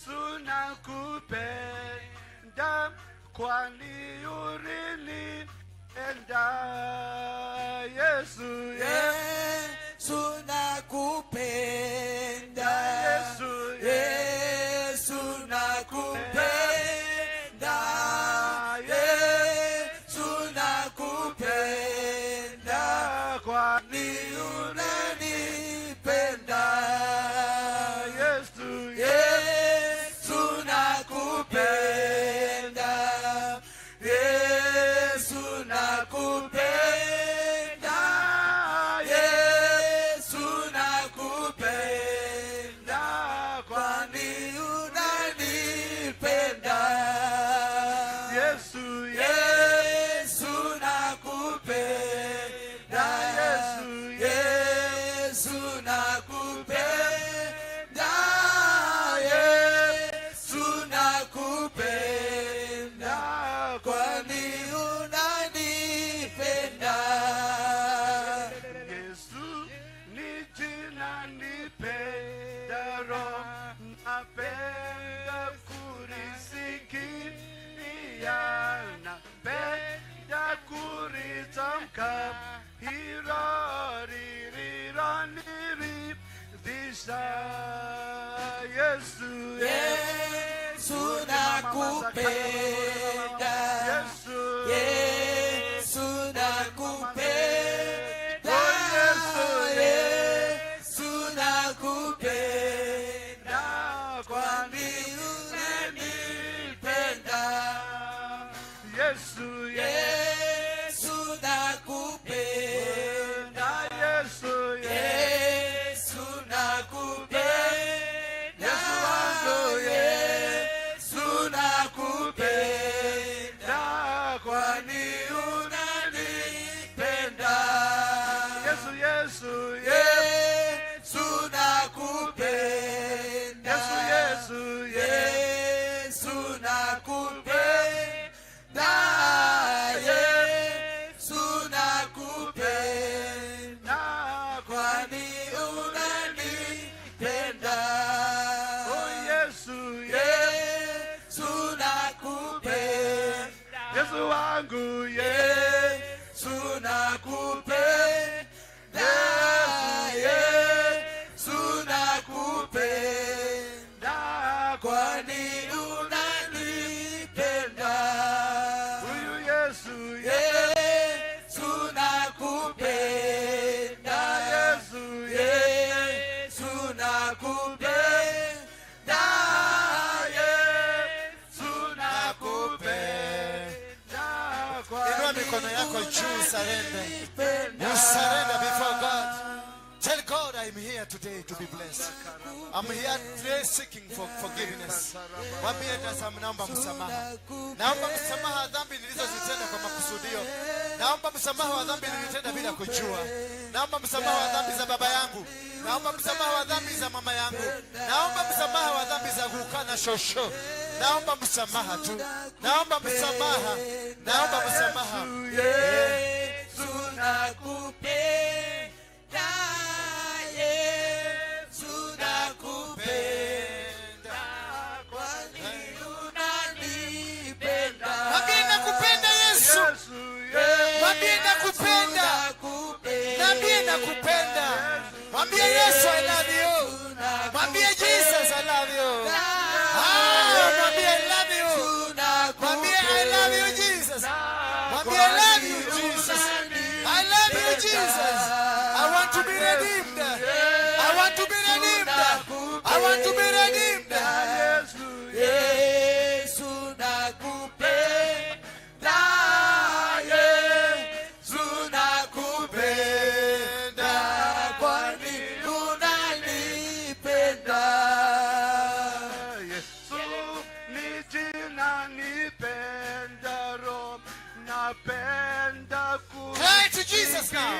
Yesu nakupenda, kwani ulinipenda. Yesu, Yesu nakupenda. Yesu, Yesu nakupenda. Yesu nakupenda. Kwani Ni unanipenda. Yesu, Yesu nakupenda. Yesu nakupenda. Yesu nakupenda. Kwani unanipenda. Yesu, Yesu nakupenda. Yesu, Yesu nakupenda. Yesu nakupenda. Kwani unanipenda. Yesu ni jina nipendalo, napenda kulisikia, napenda kulitamka, hilo lililoniridhisha. Yesu, Yesu nakupenda. Yesu, Yesu nakupenda. Yesu nakupenda. Kwani unanipenda. Yesu, Yesu nakupenda. Yesu, Yesu nakupenda. Yesu wangu, Yesu nakupenda. Kwani unanipenda. Yesu, Yesu, Yesu nakupenda. Yesu, Yesu, Yesu nakupenda. Yesu nakupenda. Kwani unanipenda. Oh Yesu, Yesu nakupenda. Yesu wangu, Yesu nakupenda. Yesu nakupenda. Kwani unanipenda. Huyu Yesu, Yesu nakupenda. Yesu, Yesu nakupenda. Yesu nakupenda. Inua mikono yako juu, surrender. You surrender before God. Tell God, "I'm here today to be blessed. I'm here today seeking for forgiveness." Mwambie tazama, naomba msamaha. Naomba msamaha dhambi nilizozitenda kwa makusudio. Naomba msamaha wa dhambi nilitenda bila kujua. Naomba msamaha wa dhambi za baba yangu. Naomba msamaha wa dhambi za mama yangu. Naomba msamaha wa dhambi za guka na shosho. Naomba msamaha tu. Naomba msamaha. Naomba msamaha. Yesu nakupenda. Yesu nakupenda. Kwani unanipenda. Mwambie nakupenda Yesu. Yesu, Mwambie nakupenda. Mwambie nakupenda. Mwambie Yesu, "I love you." Mwambie, "Jesus, I love you." Ah, mwambie, "I love you." Mwambie, "I love you, Jesus." Mwambie, "I love you, Jesus. I love you, Jesus. I want to be redeemed. I want to be redeemed. I want to be redeemed." Yesu, Yesu nakupenda. Yesu nakupenda. Kwani unanipenda. Yesu ni jina nipendalo, napenda Cry to Jesus now.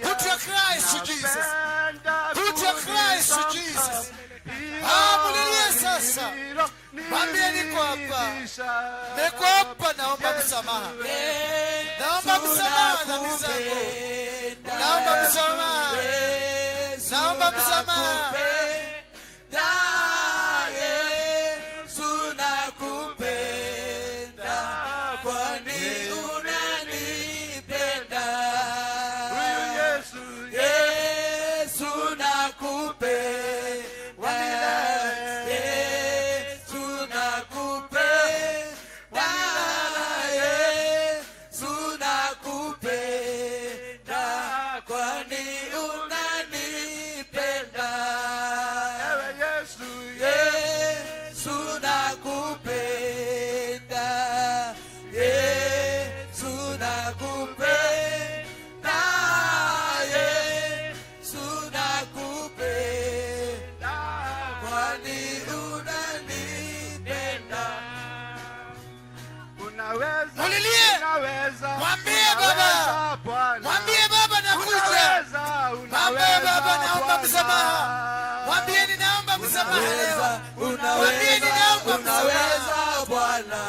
Put your cries to Jesus. Put your cries to Jesus. Ah, mulilie sasa. Mwambie niko hapa. Niko hapa, naomba msamaha. Naomba msamaha dhambi zangu. Naomba msamaha. Naomba msamaha. msamaha leo. Unaweza, ninaomba msamaha. unaweza Bwana.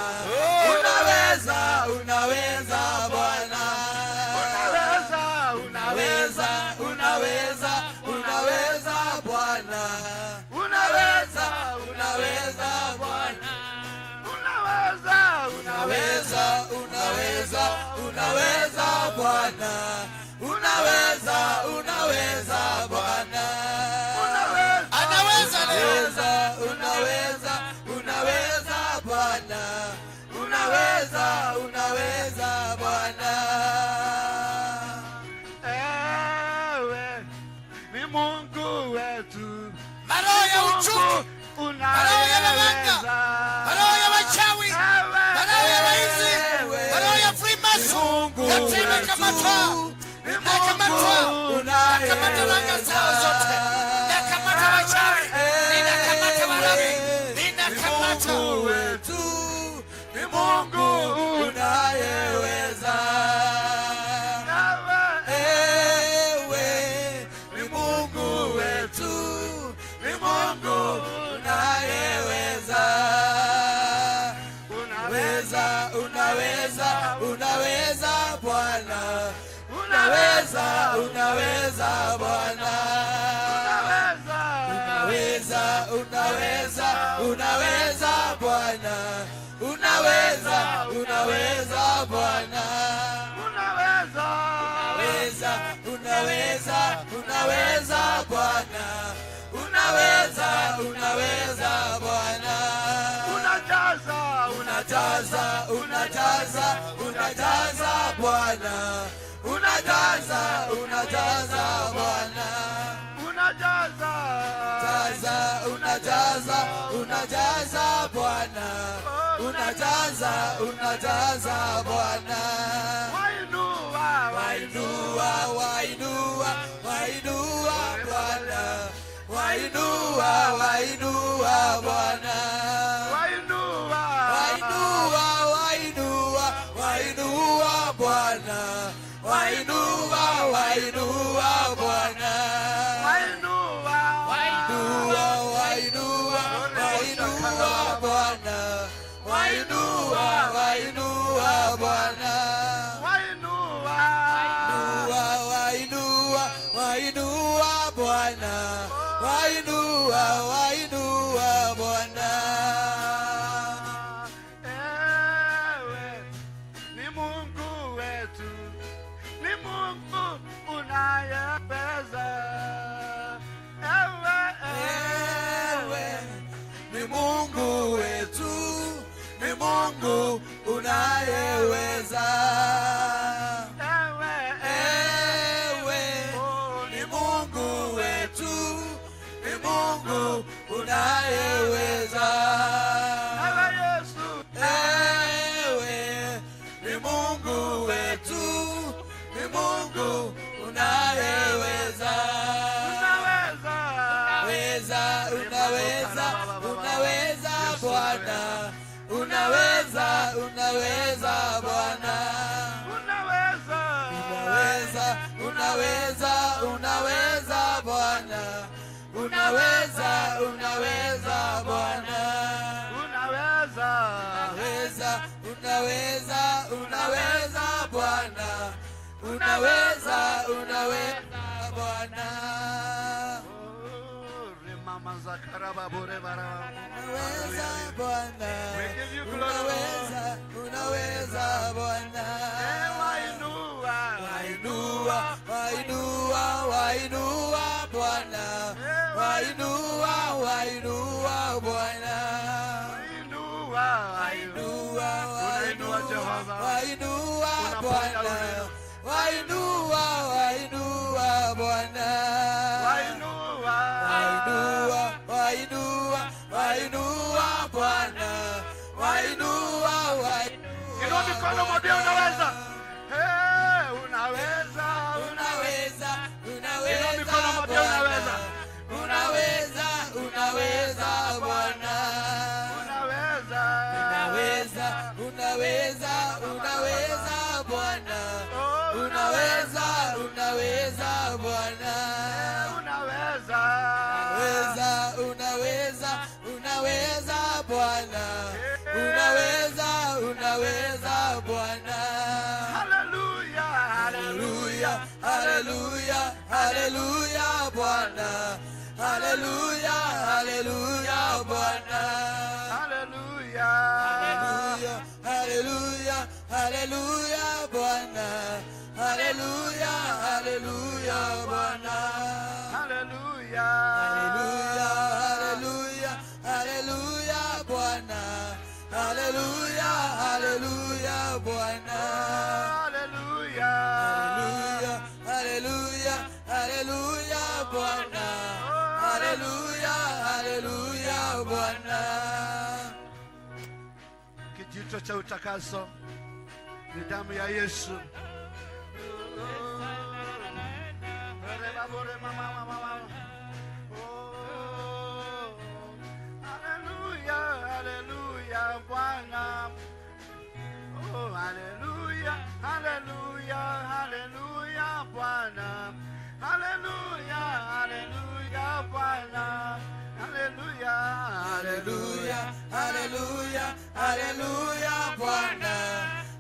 Unaweza, unaweza Bwana. Unaweza, Unaweza, unaweza, unaweza Bwana. Unaweza, unaweza Bwana. Unaweza, Unaweza, unaweza, unaweza Bwana. Unaweza, unaweza Bwana. Unaweza. Anaweza leo. Unaweza, unaweza, unaweza Bwana. Unaweza, unaweza Bwana. Ewe ni Mungu wetu. Maroho ya uchungu, maroho ya mabanga, maroho ya wachawi, maroho ya waizi, maroho ya Freemason yote imekamatwa, nakamatwa, nakamata ranga zao zote, nakamata wachawi, ninakamata warabi, ninakamata. Mungu wetu ni Mungu unayeweza. Ewe ni Mungu wetu, ni Mungu unayeweza. Unaweza, unaweza, unaweza Bwana. Unaweza, unaweza Bwana. Unaweza, unaweza, unaweza Bwana. Unaweza, unaweza Bwana. Unaweza. Unaweza, unaweza, unaweza Bwana. Unaweza, unaweza Bwana. Unajaza, Unajaza, unajaza, unajaza Bwana. Unajaza, unajaza Bwana. Unajaza. Jaza, unajaza, unajaza Bwana. Unajaza, unajaza Bwana. Wainua, Wainua, wainua, wainua Bwana. Wainua, wainua Bwana. Wainua. Wainua, wainua, wainua Bwana. Wainua, wainua Bwana. Wainua. Wainua, wainua, wainua Bwana. Wainua, wainua Bwana. Wainua. Wainua, wainua, wainua Bwana. Wainua, wainua Bwana. Ewe ni Mungu wetu, ni Mungu unayeweza. Ewe, Ewe ni Mungu wetu, ni Mungu unayeweza. Ewe, Ewe ni Mungu wetu, ni Mungu unayeweza. Ewe Yesu, Ewe ni Mungu wetu, ni Mungu unayeweza. Unaweza. Unaweza, unaweza, unaweza Bwana. Unaweza, unaweza Bwana. Unaweza. Unaweza, unaweza, unaweza Bwana. Unaweza, unaweza Bwana. Unaweza. Unaweza, unaweza, unaweza Bwana. Unaweza, unaweza Bwana. Oh, remama zakaraba bore bara. Unaweza Bwana. We give you glory. Unaweza, unaweza Bwana. Eh, wainua. Wainua, wainua, wainua Bwana. Wainua, wainua Bwana. Wainua. Wainua, Unainua Jehova. wainua Unaponya Bwana. unainua. Wainua, wainua Bwana. Wainua. Wainua, wainua, wainua Bwana. Wainua, wainua. Inua mikono mwambie unaweza. Hey, unaweza. Unaweza, unaweza Inua mikono mwambie Bwana. unaweza. Unaweza, unaweza Bwana. Unaweza. Unaweza, unaweza, unaweza Bwana. Oh, Unaweza, unaweza Bwana. Unaweza. Unaweza, unaweza. Haleluya, haleluya, haleluya Bwana. Haleluya, haleluya Bwana. Haleluya. Haleluya, haleluya, haleluya Bwana. Haleluya, haleluya Bwana. Haleluya. Haleluya, haleluya, haleluya Bwana. Haleluya, haleluya Bwana. Haleluya. Haleluya, haleluya, haleluya Bwana. Haleluya, haleluya Bwana. Kijito cha utakaso ni damu ya Yesu. Oh, haleluya, haleluya Bwana. Oh, haleluya, haleluya, haleluya Bwana. Haleluya, haleluya Bwana. Haleluya, Haleluya, haleluya, haleluya Bwana.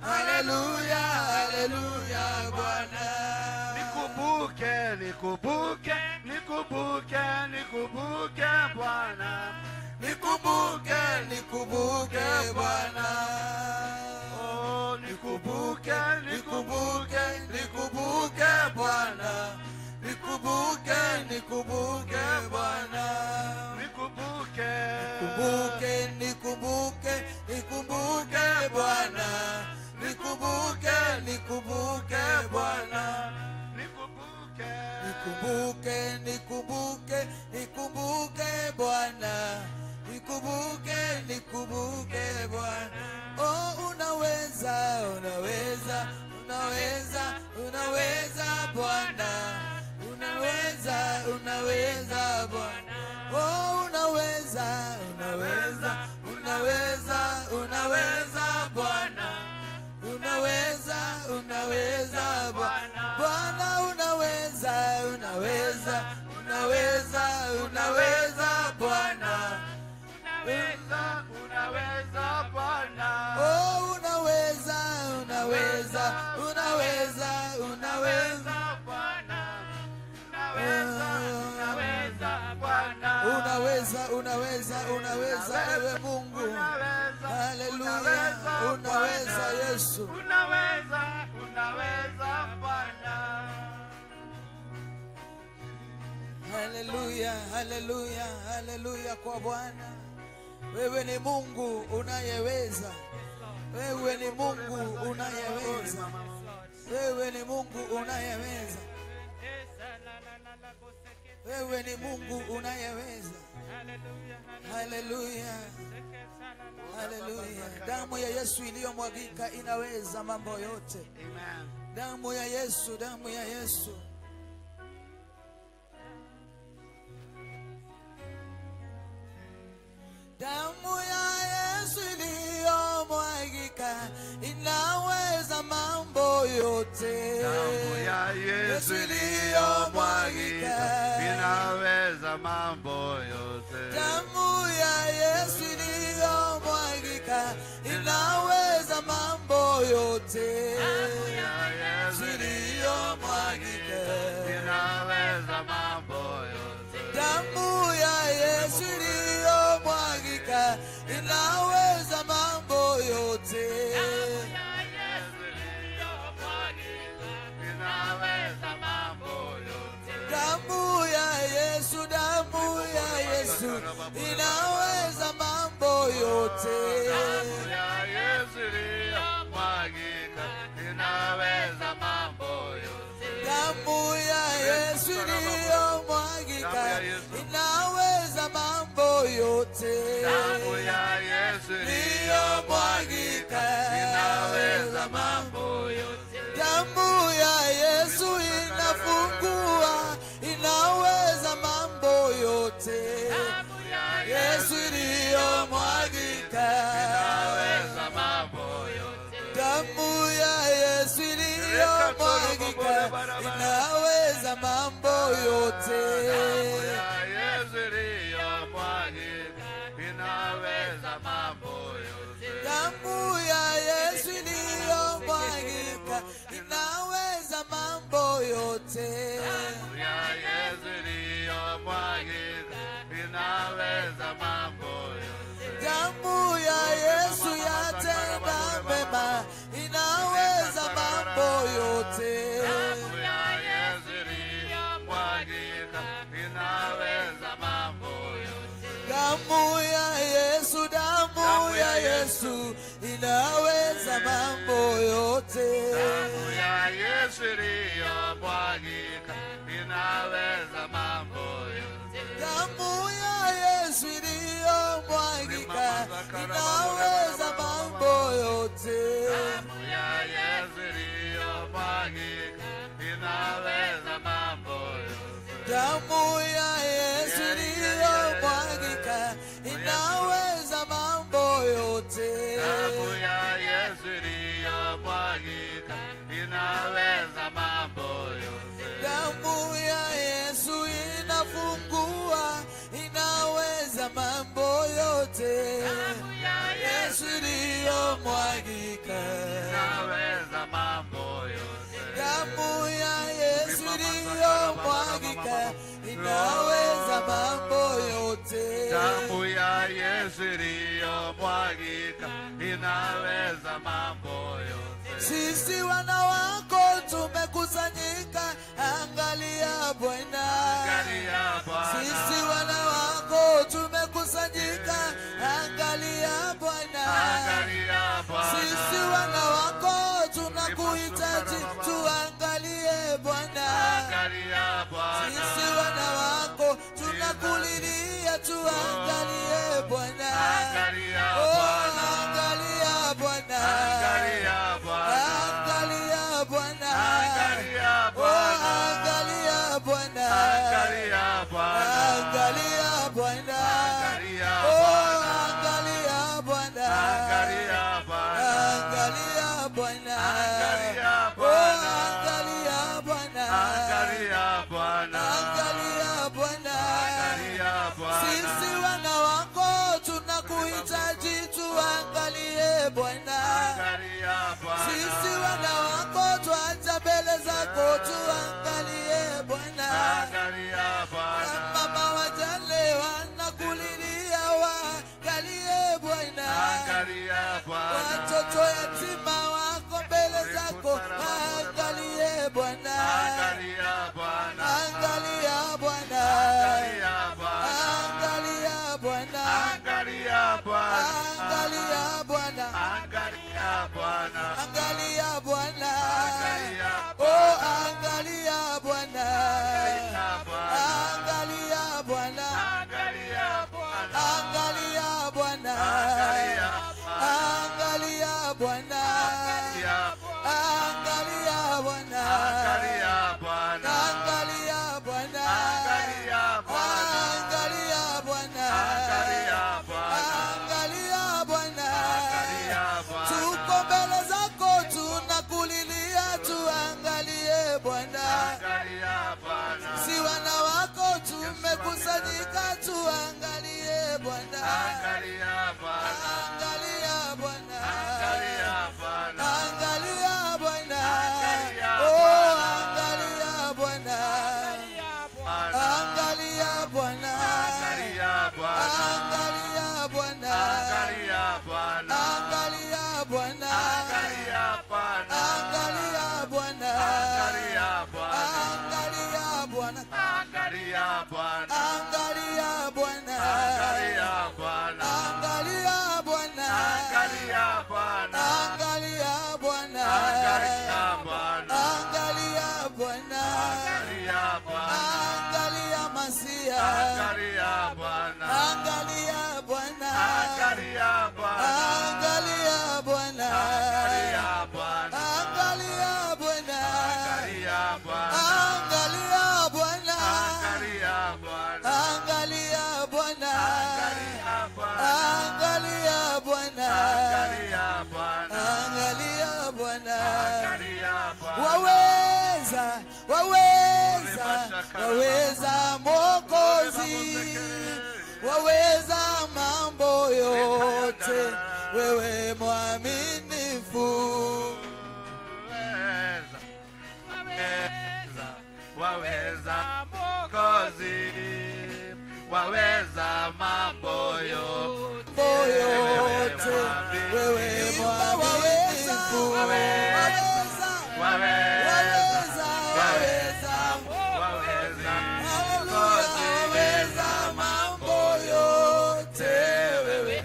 Haleluya, haleluya Bwana. Nikumbuke, nikumbuke, nikumbuke, nikumbuke Bwana. Nikumbuke, nikumbuke Bwana. Oh, nikumbuke, Nikumbuke, nikumbuke Bwana. Nikumbuke, nikumbuke Bwana. nikumbuke. Nikumbuke, nikumbuke, nikumbuke Bwana. Nikumbuke, nikumbuke Bwana. Nikumbuke. Nikumbuke, nikumbuke, nikumbuke Bwana. Nikumbuke, nikumbuke Bwana. Oh, unaweza, unaweza, unaweza, unaweza Bwana. Unaweza, unaweza Bwana. Oh, unaweza, unaweza, unaweza, unaweza Bwana. Unaweza, unaweza Bwana. Bwana unaweza, unaweza, unaweza, unaweza Bwana. Unaweza, unaweza Bwana. Oh, unaweza, unaweza, unaweza, unaweza. Bwana. Unaweza, unaweza Bwana. Unaweza, unaweza, unaweza ewe Mungu. Unaweza, Haleluya, unaweza unaweza Bwana. Yesu. Unaweza, unaweza Bwana. Haleluya, haleluya, haleluya kwa Bwana. Wewe ni Mungu unayeweza. Wewe ni Mungu unayeweza. Wewe ni Mungu unayeweza. Wewe ni Mungu unayeweza. Haleluya, haleluya. Damu ya Yesu iliyomwagika inaweza mambo yote. Amen. Damu ya Yesu, damu ya Yesu. Damu ya Yesu iliyomwagika inaweza mambo yote. Damu ya Yesu iliyomwagika inaweza mambo yote. Damu ya Yesu iliyomwagika inaweza mambo yote. Damu ya Yesu iliyomwagika inaweza mambo yote. Damu ya Yesu iliyomwagika inaweza mambo yote. Inaweza mambo yote. Damu ya Yesu, damu ya Yesu inaweza mambo yote. Damu ya Yesu iliyomwagika inaweza mambo yote. Damu ya Yesu iliyomwagika inaweza mambo yote. Damu ya Yesu iliyomwagika inaweza mambo yote. Damu ya Yesu inafungua, inaweza mambo yote. Yesu iliyomwagika Inaweza mambo yote. Damu ya Yesu iliyomwagika inaweza mambo yote. Damu ya Yesu iliyomwagika inaweza mambo yote. Damu ya Yesu iliyomwagika inaweza mambo yote. Damu ya Yesu iliyomwagika inaweza mambo yote. Damu ya Yesu yatenda mema, inaweza mambo yote. Damu ya Yesu iliyomwagika inaweza mambo yote. Damu ya Yesu, damu ya Yesu inaweza mambo yote. Damu ya Yesu iliyomwagika inaweza mambo yote. Damu ya Yesu iliyomwagika inaweza mambo yote. Damu ya Yesu iliyomwagika inaweza mambo yote. Damu ya Yesu iliyomwagika inaweza mambo yote. Damu ya Yesu iliyomwagika inaweza mambo yote. Damu ya Yesu inafungua, inaweza mambo yote. Damu ya Yesu iliyomwagika, inaweza mambo yote. Damu ya Yesu iliyomwagika inaweza mambo yote. Damu ya Yesu iliyomwagika inaweza mambo yote. Sisi wana wako tumekusanyika, angalia Bwana. Angalia Bwana. Sisi wana wako tumekusanyika, angalia Bwana. Angalia Bwana. Sisi wana wako tunakuhitaji, tuangalie Bwana. Angalia Bwana. Sisi wana wako tunakulilia, tuangalie Bwana. Angalia Oh, Bwana. angalia Bwana. Angalia Bwana. Angalia Bwana. Angalia Oh, Bwana. angalia Bwana. Angalia Bwana. Angalia Bwana. Angalia Oh, Bwana. angalia Bwana. Angalia Bwana. Angalia Bwana. Angalia Oh, Bwana. angalia Bwana. Angalia Bwana. Angalia Bwana. Angalia Bwana. Sisi wana wako tunakuhitaji, tuangalie Bwana. Angalia Bwana. Sisi wana wako twaja mbele zako, tuangalie Bwana. Angalia Bwana. Mama wajane wanakulilia, waangalie Bwana. Angalia Bwana. Watoto yatima wako mbele zako, waangalie Bwana. Angalia Bwana. Angalia Bwana. Angalia Bwana. Angalia Bwana. Angalia Bwana. Angalia Bwana. Angalia Bwana. Angalia Bwana. Angalia Oh, angalia Bwana. Bwana. Angalia Bwana. Angalia Bwana. Angalia Bwana. Angalia Angalia Bwana. Angalia Bwana. Angalia Bwana. Angalia Bwana. Angalia Bwana. Angalia Bwana. Angalia Bwana. Angalia Bwana. Angalia Bwana. Tuko mbele zako tunakulilia, tuangalie Bwana. Angalia Bwana. Si wana wako tumekusanyika, tuangalie Bwana. Angalia Bwana. Angalia Bwana. Angalia Bwana. Angalia Bwana. Angalia Oh, Bwana. angalia Bwana. Bwana. Angalia Bwana. Angalia Bwana. Angalia Bwana. Angalia Bwana. Angalia Bwana. Angalia Bwana. Angalia Bwana. Angalia Bwana. Angalia Bwana. Angalia Bwana. Angalia Bwana. Angalia Bwana. Angalia Bwana. Angalia Bwana. Angalia Bwana. Angalia Bwana. Angalia Bwana. Angalia Bwana. Angalia Masia. Angalia Bwana. Angalia Bwana. Angalia Bwana. Angalia Bwana. Angalia Bwana. Angalia Bwana. Angalia Bwana. Angalia Bwana. Angalia Bwana. Angalia Bwana. Angalia Bwana. Angalia Bwana. Angalia Bwana. Angalia Bwana. Angalia Bwana. Waweza, waweza, waweza Mwokozi, waweza mambo yote, wewe mwaminifu. Waweza, waweza, Waweza Mwokozi, waweza mambo yote. Yote, wewe mwaminifu, waweza, waweza, waweza, Waweza. Haleluya, waweza mambo yote wewe.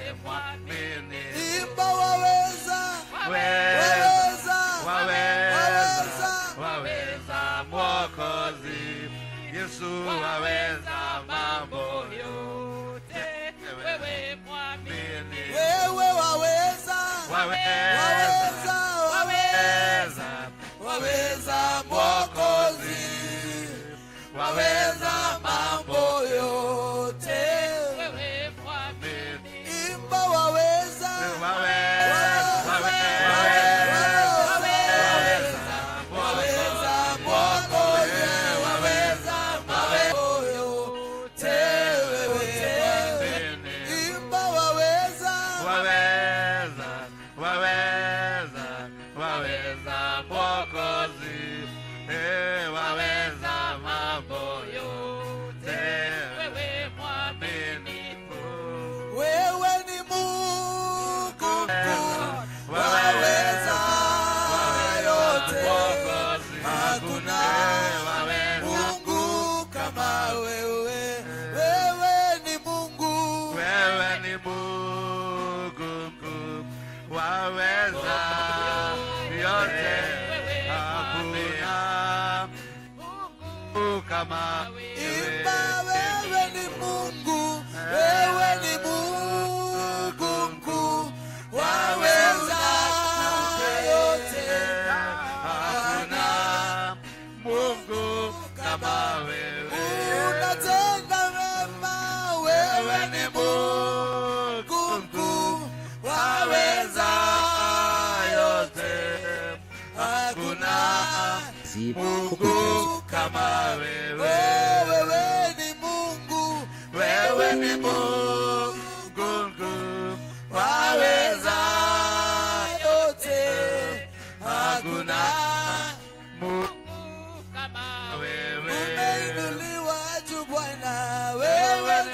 Imba waweza, waweza, Waweza, waweza Mwokozi, Yesu waweza mambo yote. Wewe mwaminifu. Wewe waweza, Waweza, waweza, waweza, waweza, waweza Mwokozi, waweza mambo yote. Wewe mwaminifu. Imba waweza, waweza, waweza, waweza Mwokozi, waweza mambo yote wewe. Imba waweza, waweza, waweza, waweza Mwokozi, eh, waweza mambo yote. Wewe mwaminifu. Wewe ni Mungu mkuu, waweza yote, hakuna Mungu kama wewe. Wewe ni Mungu, Wewe ni Mungu mkuu, waweza yote, hakuna Mungu kama Imba wewe ni Mungu, wewe ni Mungu mkuu, waweza yote, hakuna Mungu kama wewe. Unatenda mema, wewe ni Mungu mkuu, waweza yote, hakuna Mungu kama wewe. Wewe ni Mungu, Wewe ni Mungu mkuu, waweza yote, hakuna Mungu Kama wewe. Umeinuliwa juu Bwana, wewe ni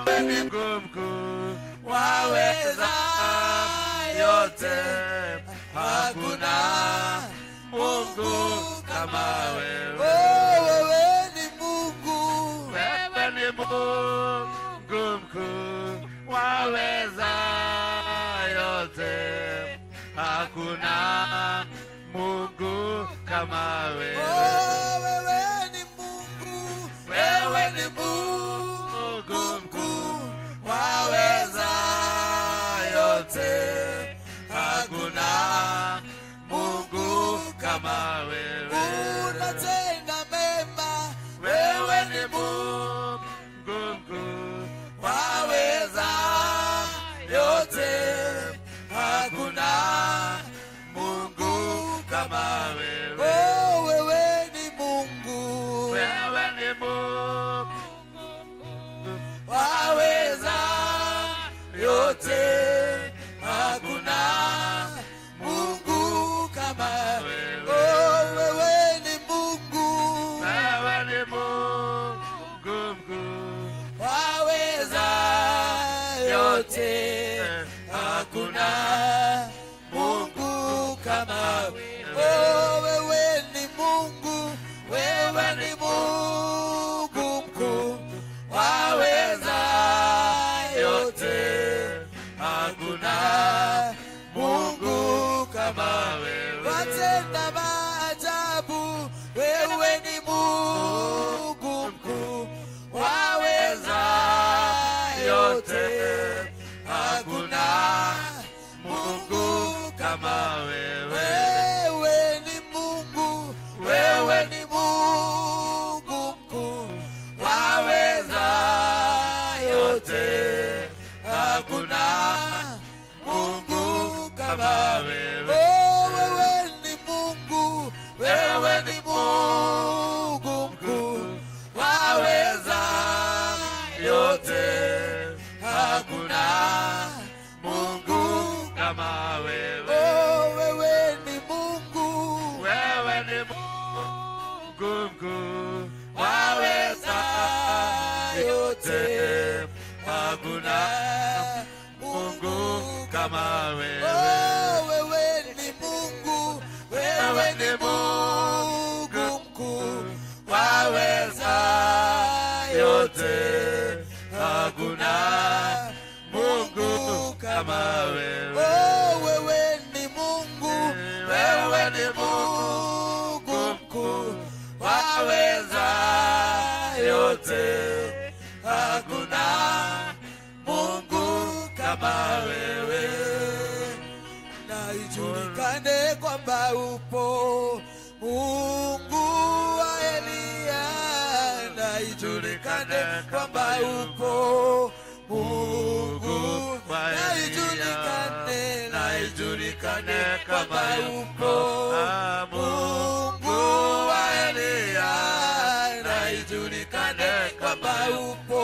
Wewe ni Mungu mkuu, waweza yote, hakuna Mungu kama wewe. Oh, wewe ni Mungu, Wewe ni Mungu mkuu, waweza yote, hakuna Mungu kama wewe. Oh, wewe ni Mungu, wewe ni Mungu mkuu, waweza yote, Hakuna Mungu kama wewe. Unatenda mema, Wewe ni Mungu mkuu, waweza yote, hakuna Mungu kama wewe. Oh, wewe ni Mungu, Wewe ni Mungu waweza yote, hakuna Mungu kama Wewe. Oh, wewe ni Mungu, Wewe ni Mungu mkuu, waweza yote, hakuna Mungu kama. Oh, wewe ni Mungu, wewe ni Mungu mkuu, waweza yote, hakuna Mungu kama wewe. Watenda maajabu, wewe ni Mungu mkuu, waweza yote, hakuna Mungu kama wewe. Wewe ni Mungu, wewe ni Mungu mkuu, waweza yote, hakuna Mungu kama wewe. Oh, wewe ni Mungu, wewe ni Mungu mkuu, waweza yote, hakuna Mungu kama wewe. Oh, wewe ni Mungu, Wewe ni Mungu mkuu, kama wewe. Oh, wewe ni Mungu, wewe ni Mungu mkuu, waweza yote, Hakuna Mungu kama wewe. Oh, wewe ni Mungu, wewe ni Mungu mkuu, waweza yote, hakuna Mungu kama wewe. Na ijulikane kwamba upo Mungu wa Eliya, na ijulikane kwamba upo Mungu, wa na Eliya, ijulikane, na ijulikane kwamba upo Mungu wa Eliya, na ijulikane kwamba upo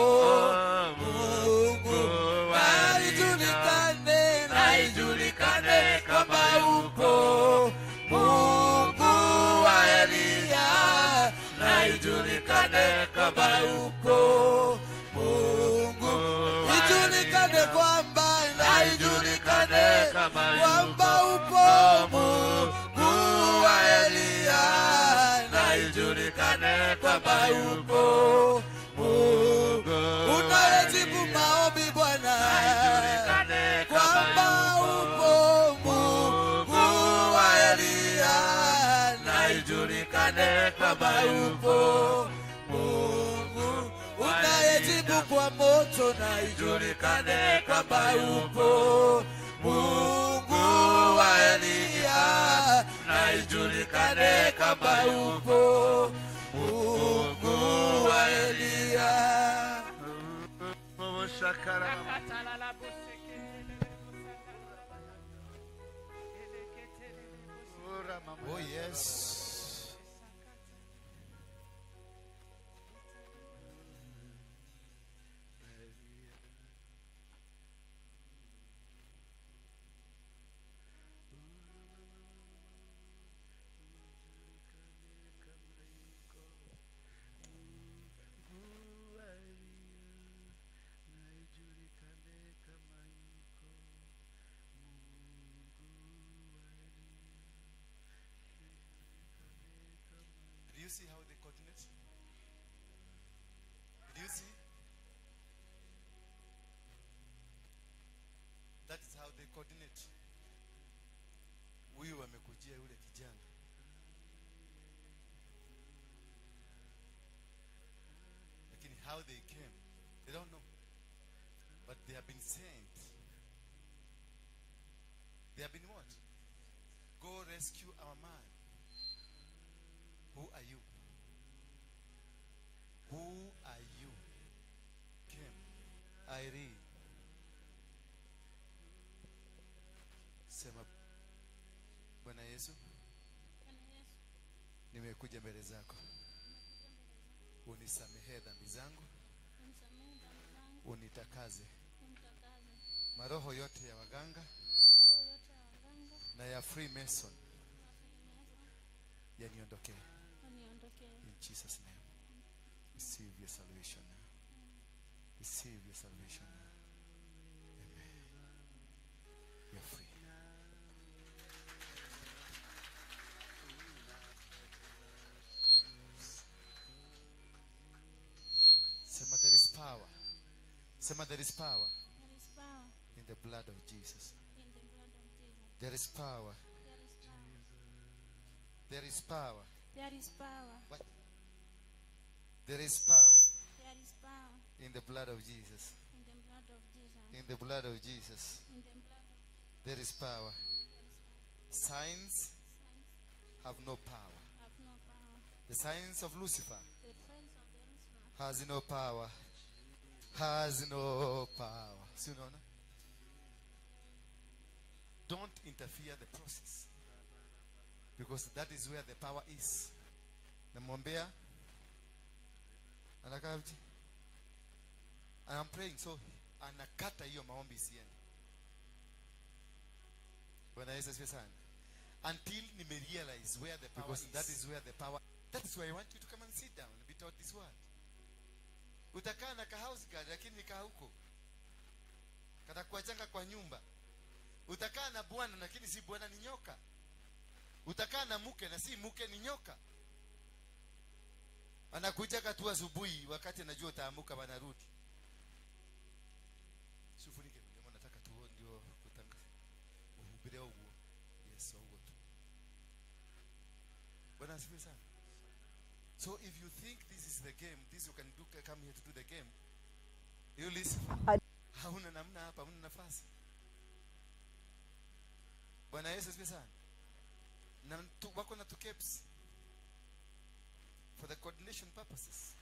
Mungu, na ijulikane, na ijulikane kwamba upo Mungu wa Eliya, na ijulikane kwamba upo Mungu, ijulikane kwamba, na ijulikane kwamba upo Mungu wa Eliya, na ijulikane kwamba upo Mungu, unayejibu maombi Bwana, kwamba upo Mungu wa Eliya, na ijulikane kwamba upo Mungu, unayejibu kwa moto, na ijulikane kwamba upo Mungu wa Eliya, na ijulikane kwamba upo Mungu wa Eliya. Oh, yes. Did you see how they coordinate? Did you see? That is how they coordinate. Huyu amekujia yule kijana. Lakini how they came, they don't know. But they have been sent. They have been what? Go rescue our man. Who are you? Who are you? Came. Irene. Sema, Bwana Yesu, nimekuja mbele zako, unisamehe dhambi zangu, unitakaze maroho yote ya waganga na ya Freemason yaniondokee. In Jesus' name. Receive your salvation now. Receive your salvation now. Amen. You're free. Sema, there is power. Sema, there is power in the blood of Jesus. There is power. There is power. There is power. What? There is power There is power in the blood of Jesus. in the blood of Jesus. In the blood of Jesus. In the blood of There is power. Signs have no power. have no power. The signs of Lucifer The friends of the Lucifer has no power. Has no power. See, unaona? Don't interfere the process. Because that is where the power is. Namwombea. Anakaa aje? And I'm praying, so anakata hiyo maombi isiende. Bwana Yesu asifiwe sana. Until nimerealize where the power Because is. That is where the power. That is why I want you to come and sit down and be taught this word. Utakaa na ka house guard, lakini kaa huko. Katakuachanga kwa nyumba. Utakaa na bwana lakini si bwana, ni nyoka. Utakaa na mke na si mke, ni nyoka. Anakuja tu asubuhi wakati anajua utaamuka, wanarudi. Sufunike mdomo, nataka tu ndio kutangaza. Uhubiri huo. Yes, huo tu. Bwana asifiwe sana. So if you think this is the game, this you can do, come here to do the game. You listen. Hauna namna hapa, hauna nafasi. Bwana Yesu asifiwe sana. Na wako na two caps for the coordination purposes.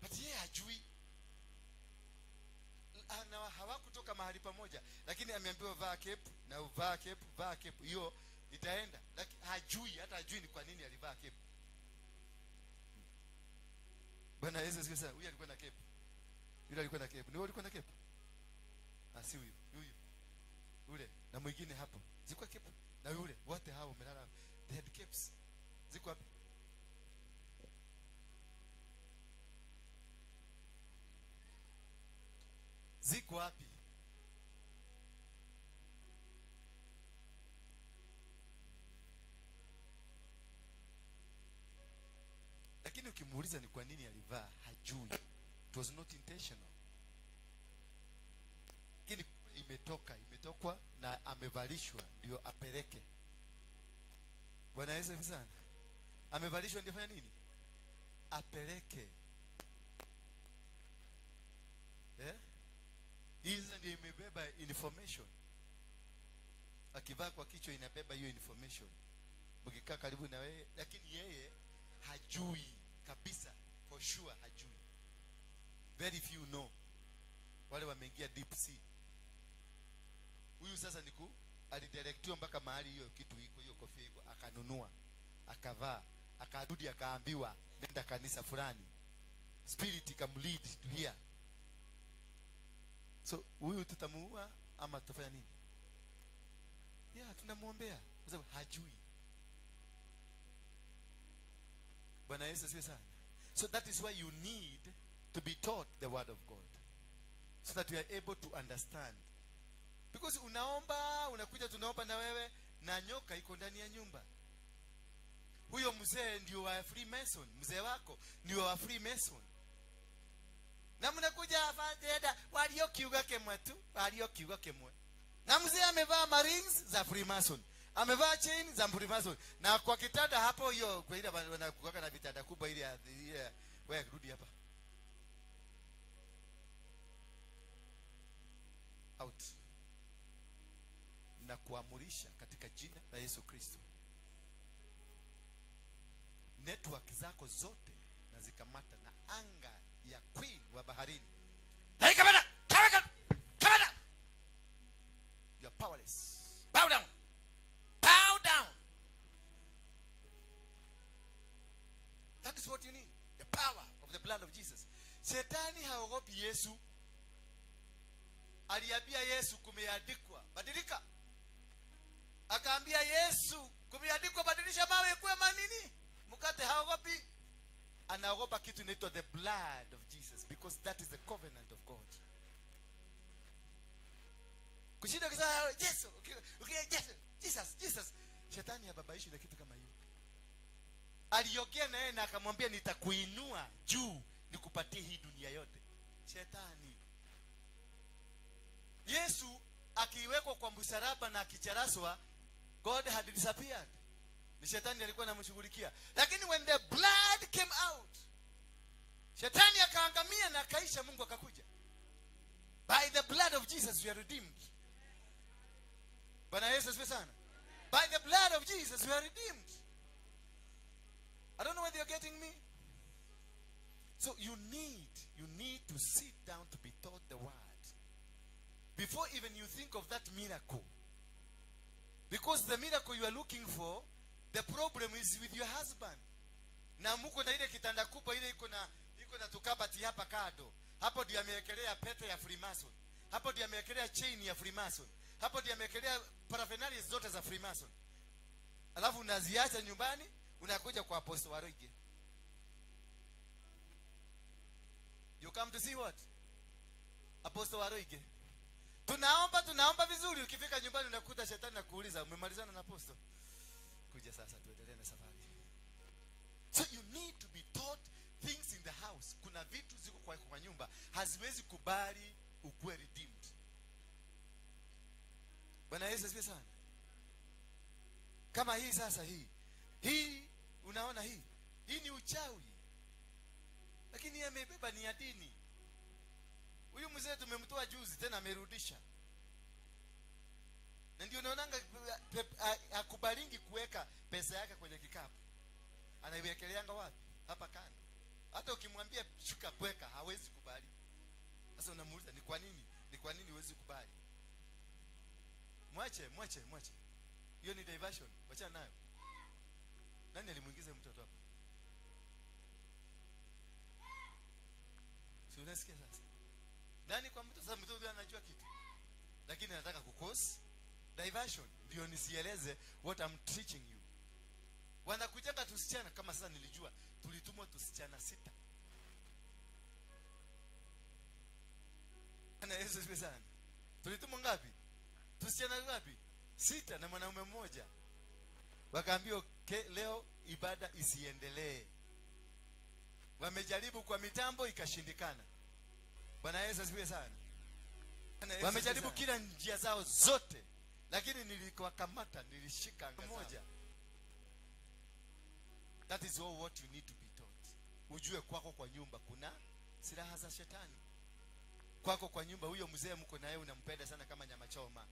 But yeye hajui. Na hawakutoka mahali pamoja, lakini ameambiwa vaa cape na uvaa cape, vaa cape, hiyo itaenda. Lakini hajui, hata hajui ni kwa nini alivaa cape. Bwana Yesu asifiwe sana. Huyu alikuwa na cape. Yule alikuwa na cape. Ni wewe ulikuwa na cape? Ah, si huyu, huyu. Yule na mwingine hapo. Ziko cape na yule, wote hao wamelala. They had capes. Ziko wapi? Ziko wapi? Lakini ukimuuliza ni kwa nini alivaa, hajui. It was not intentional. Lakini imetokwa na amevalishwa ndio apeleke. Bwana Yesu asifiwe sana. Amevalishwa ndio fanya nini? Apeleke. Hizi ndio imebeba information. Akivaa kwa kichwa inabeba hiyo information. Mkikaa karibu na wewe, lakini yeye hajui kabisa, for sure hajui. Very few know. Wale wameingia deep sea. Huyu sasa niku alidirectiwa mpaka mahali hiyo kitu iko, hiyo kofia iko, akanunua, akavaa, akarudi akaambiwa nenda kanisa fulani. Spirit ikamlead to here. So huyu tutamuua ama tutafanya nini? Yeah, tunamuombea kwa sababu hajui. Bwana Yesu asifiwe sana. So that is why you need to be taught the word of God, so that you are able to understand. Because unaomba, unakuja tunaomba na wewe, na nyoka iko ndani ya nyumba. Huyo mzee ndio wa Freemason, mzee wako ndio wa Freemason. Na mnakuja hapa deda walio kiuga kemwe tu, walio kiuga kemwe. Na mzee amevaa marings za Freemason, amevaa chain za Freemason. Na kwa kitanda hapo hiyo kwa ile wanakuweka na vitanda kubwa ile ile, wewe rudi hapa. Out. Na kuamurisha katika jina la Yesu Kristo. Network zako zote na zikamata na anga ya queen wa baharini. Hey, kamera! Kamera! Kamera! You are powerless. Bow down. Bow down. That is what you need. The power of the blood of Jesus. Shetani haogopi Yesu. Aliambia Yesu kumeandikwa, badilika. Akaambia Yesu kumeandikwa, badilisha mawe kuwe manini? Mkate. Haogopi. Anaogopa kitu inaitwa the blood of Jesus, because that is the covenant of God. Kushinda kusema Yesu, Yesu, Jesus, Jesus. Shetani hababaishi na kitu kama hiyo. Aliongea na yeye na akamwambia nitakuinua juu nikupatie hii dunia yote. Shetani. Yesu akiwekwa kwa msalaba na akicharaswa, God had disappeared. Ni shetani alikuwa anamshughulikia. Lakini when the blood came out, shetani akaangamia na akaisha, Mungu akakuja. By the blood of Jesus we are redeemed. Bwana Yesu asifiwe sana. By the blood of Jesus we are redeemed. I don't know whether you're getting me. So you need to sit down to be taught the word before even you think of that miracle. Because the miracle you are looking for, the problem is with your husband. Na muko na ile kitanda kubwa ile iko na tukabati hapa kado. Hapo ndio amewekelea pete ya Freemason. Hapo ndio amewekelea chain ya Freemason. Hapo ndio amewekelea paraphernalia zote za Freemason. Alafu unaziacha nyumbani, unakuja kwa Apostle Waruige. You come to see what? Apostle Waruige. Tunaomba, tunaomba vizuri, ukifika nyumbani unakuta shetani nakuuliza, umemalizana na apostle? Kuja sasa tuendelee na safari. So you need to be taught things in the house. Kuna vitu ziko kwa nyumba haziwezi kubali ukuwe redeemed. Bwana Yesu asifiwe sana. Kama hii sasa, hii unaona hii ni uchawi, lakini yeye amebeba ni ya dini. Huyu mzee tumemtoa juzi tena amerudisha, na ndio unaonanga hakubalingi kuweka pesa yake kwenye kikapu, anaiwekeleanga wapi? Hapa kando. Hata ukimwambia shuka kuweka hawezi kubali. Sasa unamuuliza ni kwa nini? Ni kwa nini huwezi kubali? Mwache, mwache, mwache. Hiyo ni diversion. Wachana nayo. Nani alimuingiza mtoto hapa? Si unasikia sasa? Nani kwa mtoto? Sasa mtoto anajua kitu, lakini anataka kukose diversion. Ndio nisieleze what I'm teaching you. Wanakujenga tusichana kama sasa nilijua tulitumwa tusichana 6. Bwana Yesu asifiwe sana. Tulitumwa ngapi? Tusichana ngapi? 6 na mwanaume mmoja. Wakaambiwa leo ibada isiendelee. Wamejaribu kwa mitambo ikashindikana. Bwana Yesu asifiwe sana. Wamejaribu kila njia zao zote, lakini nilikuwakamata, nilishika moja. That is all what you need to be taught. Ujue kwako kwa nyumba kuna silaha za shetani. Kwako kwa nyumba huyo mzee mko naye unampenda sana kama nyama choma,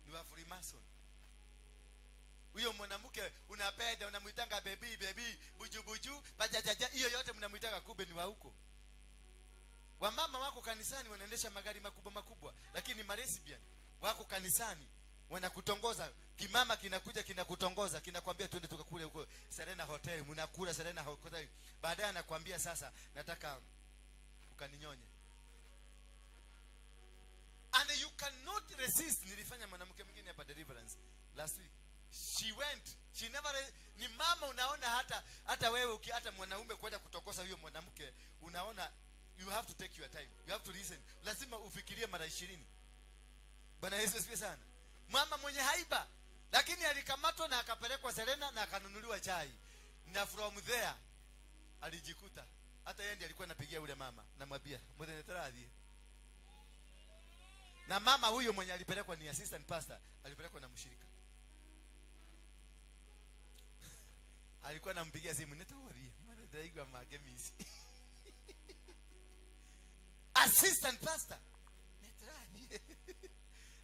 ni wa Freemason. Huyo mwanamke unapenda, unamuitanga baby baby, buju buju, bajajaja, hiyo yote mnamuitanga, kumbe ni wa huko. Wamama wako kanisani wanaendesha magari makubwa makubwa, lakini malesbian wako kanisani wanakutongoza. Kimama kinakuja kinakutongoza, kinakwambia twende tukakule huko Serena Hotel, mnakula Serena Hotel. Baadaye anakuambia sasa nataka ukaninyonye. And you cannot resist. Nilifanya mwanamke mwingine hapa deliverance last week. She went. She never ni mama, unaona hata wewe hata mwanaume kwenda kutokosa huyo mwanamke, unaona you have to take your time. You have to listen. Lazima ufikirie mara 20. Bwana Yesu asifiwe sana. Mama mwenye haiba, lakini alikamatwa na akapelekwa Serena na akanunuliwa chai. Na from there alijikuta hata yeye ndiye alikuwa anapigia yule mama, namwambia mwenye. Na mama huyo mwenye alipelekwa ni assistant pastor, alipelekwa na mshirika. Alikuwa anampigia simu, nitawaambia, mwana ndaigwa magemisi. Assistant pastor. Nitawaambia.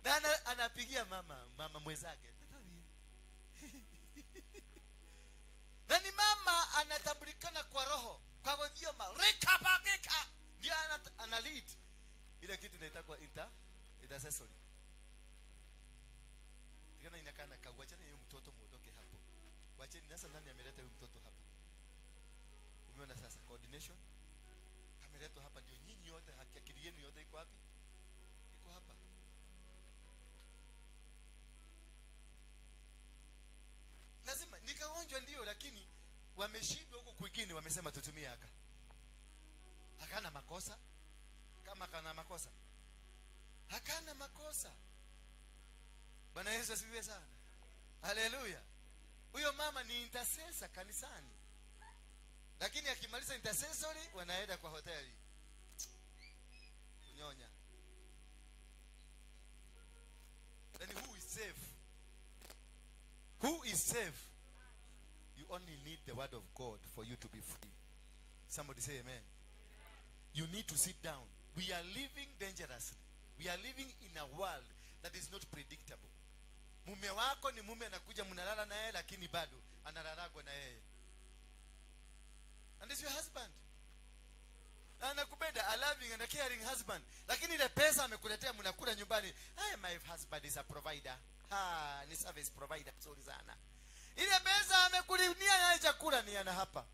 Na anapigia mama mwenzake. Na ni mama anatambulikana kwa roho, kwa wadioma, reka bageka. Ndio ana lead. Ile kitu inaitwa intercessory. Tena inakana kawachana hiyo mtoto muondoke hapo. Wacheni sasa, nani ameleta huyu mtoto hapa? Umeona sasa coordination? Ameletwa hapa ndio nyinyi yote, haki akili yenu yote iko wapi? Iko hapa. Lazima nikaonjwa ndio, lakini wameshindwa huko kwingine, wamesema tutumie haka. Hakana makosa. Kama kana makosa. Hakana makosa. Bwana Yesu asifiwe sana. Haleluya. Huyo mama ni intercessor kanisani. Lakini akimaliza intercessory wanaenda kwa hoteli kunyonya. Then who is safe? Who is safe? You only need the word of God for you to be free. Somebody say amen. You need to sit down. We are living dangerously. We are living in a world that is not predictable. Mume wako ni mume, anakuja mnalala na yeye, lakini bado analalagwa na yeye. And this is your husband. Anakupenda, a loving and a caring husband. Lakini ile pesa amekuletea mnakula nyumbani. Hey, my husband is a provider. Ha, ni service provider mzuri sana. Ile pesa amekulinia naye chakula ni ana hapa.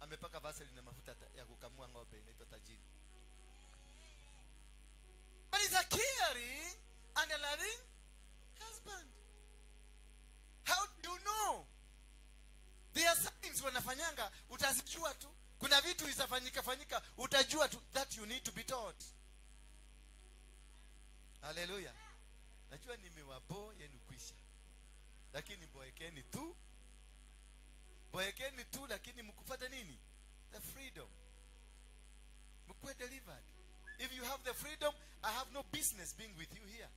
Amepaka vaseline na mafuta ya kukamua ng'ombe inaitwa Tajiri. But he's a caring and a loving husband. How do you know? There are signs wanafanyanga, utazijua tu. Kuna vitu zitafanyika fanyika, utajua tu. That you need to be taught. Haleluya. Najua nimewabo yenu kwisha. Lakini boekeni tu. Boekeni tu, lakini mkupata nini? The freedom. Mkuwe delivered. If you have the freedom, I have no business being with you here.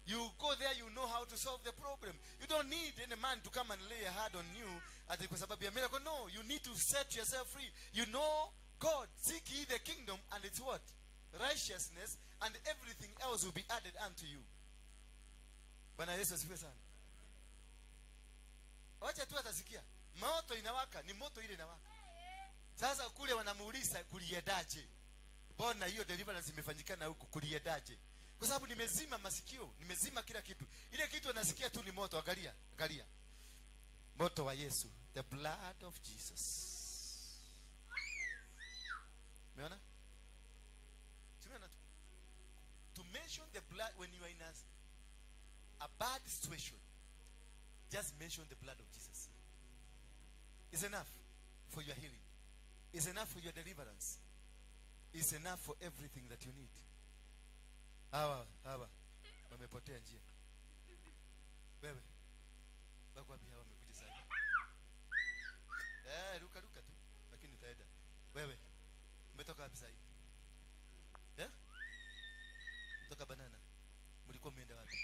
You go there, you know how to solve the problem. You don't need any man to come and lay a hand on you ati kwa sababu ya miracle. No, you need to set yourself free. You know God. Seek ye the kingdom and its what? Righteousness, and everything else will be added unto you. Bwana Yesu asifiwe sana. Wacha tu atasikia. Moto inawaka, ni moto ile inawaka. Sasa kule wanamuuliza kuliedaje? Mbona hiyo deliverance imefanyikana huku, kuliedaje? Kwa sababu nimezima masikio, nimezima kila kitu. Ile kitu anasikia tu ni moto. Angalia, angalia. Moto wa Yesu, the blood of Jesus. Umeona? Tumeona tu. To mention the blood when you are in a bad situation, just mention the blood of Jesus. It's enough for your healing. It's enough for your deliverance. It's enough for everything that you need. Hawa wamepotea njia. Wewe wako wapi hawa wamekuja sana? Ruka ruka tu, lakini utaenda. Wewe umetoka wapi sasa? Eh? Kutoka Banana. Mlikuwa mmeenda wapi?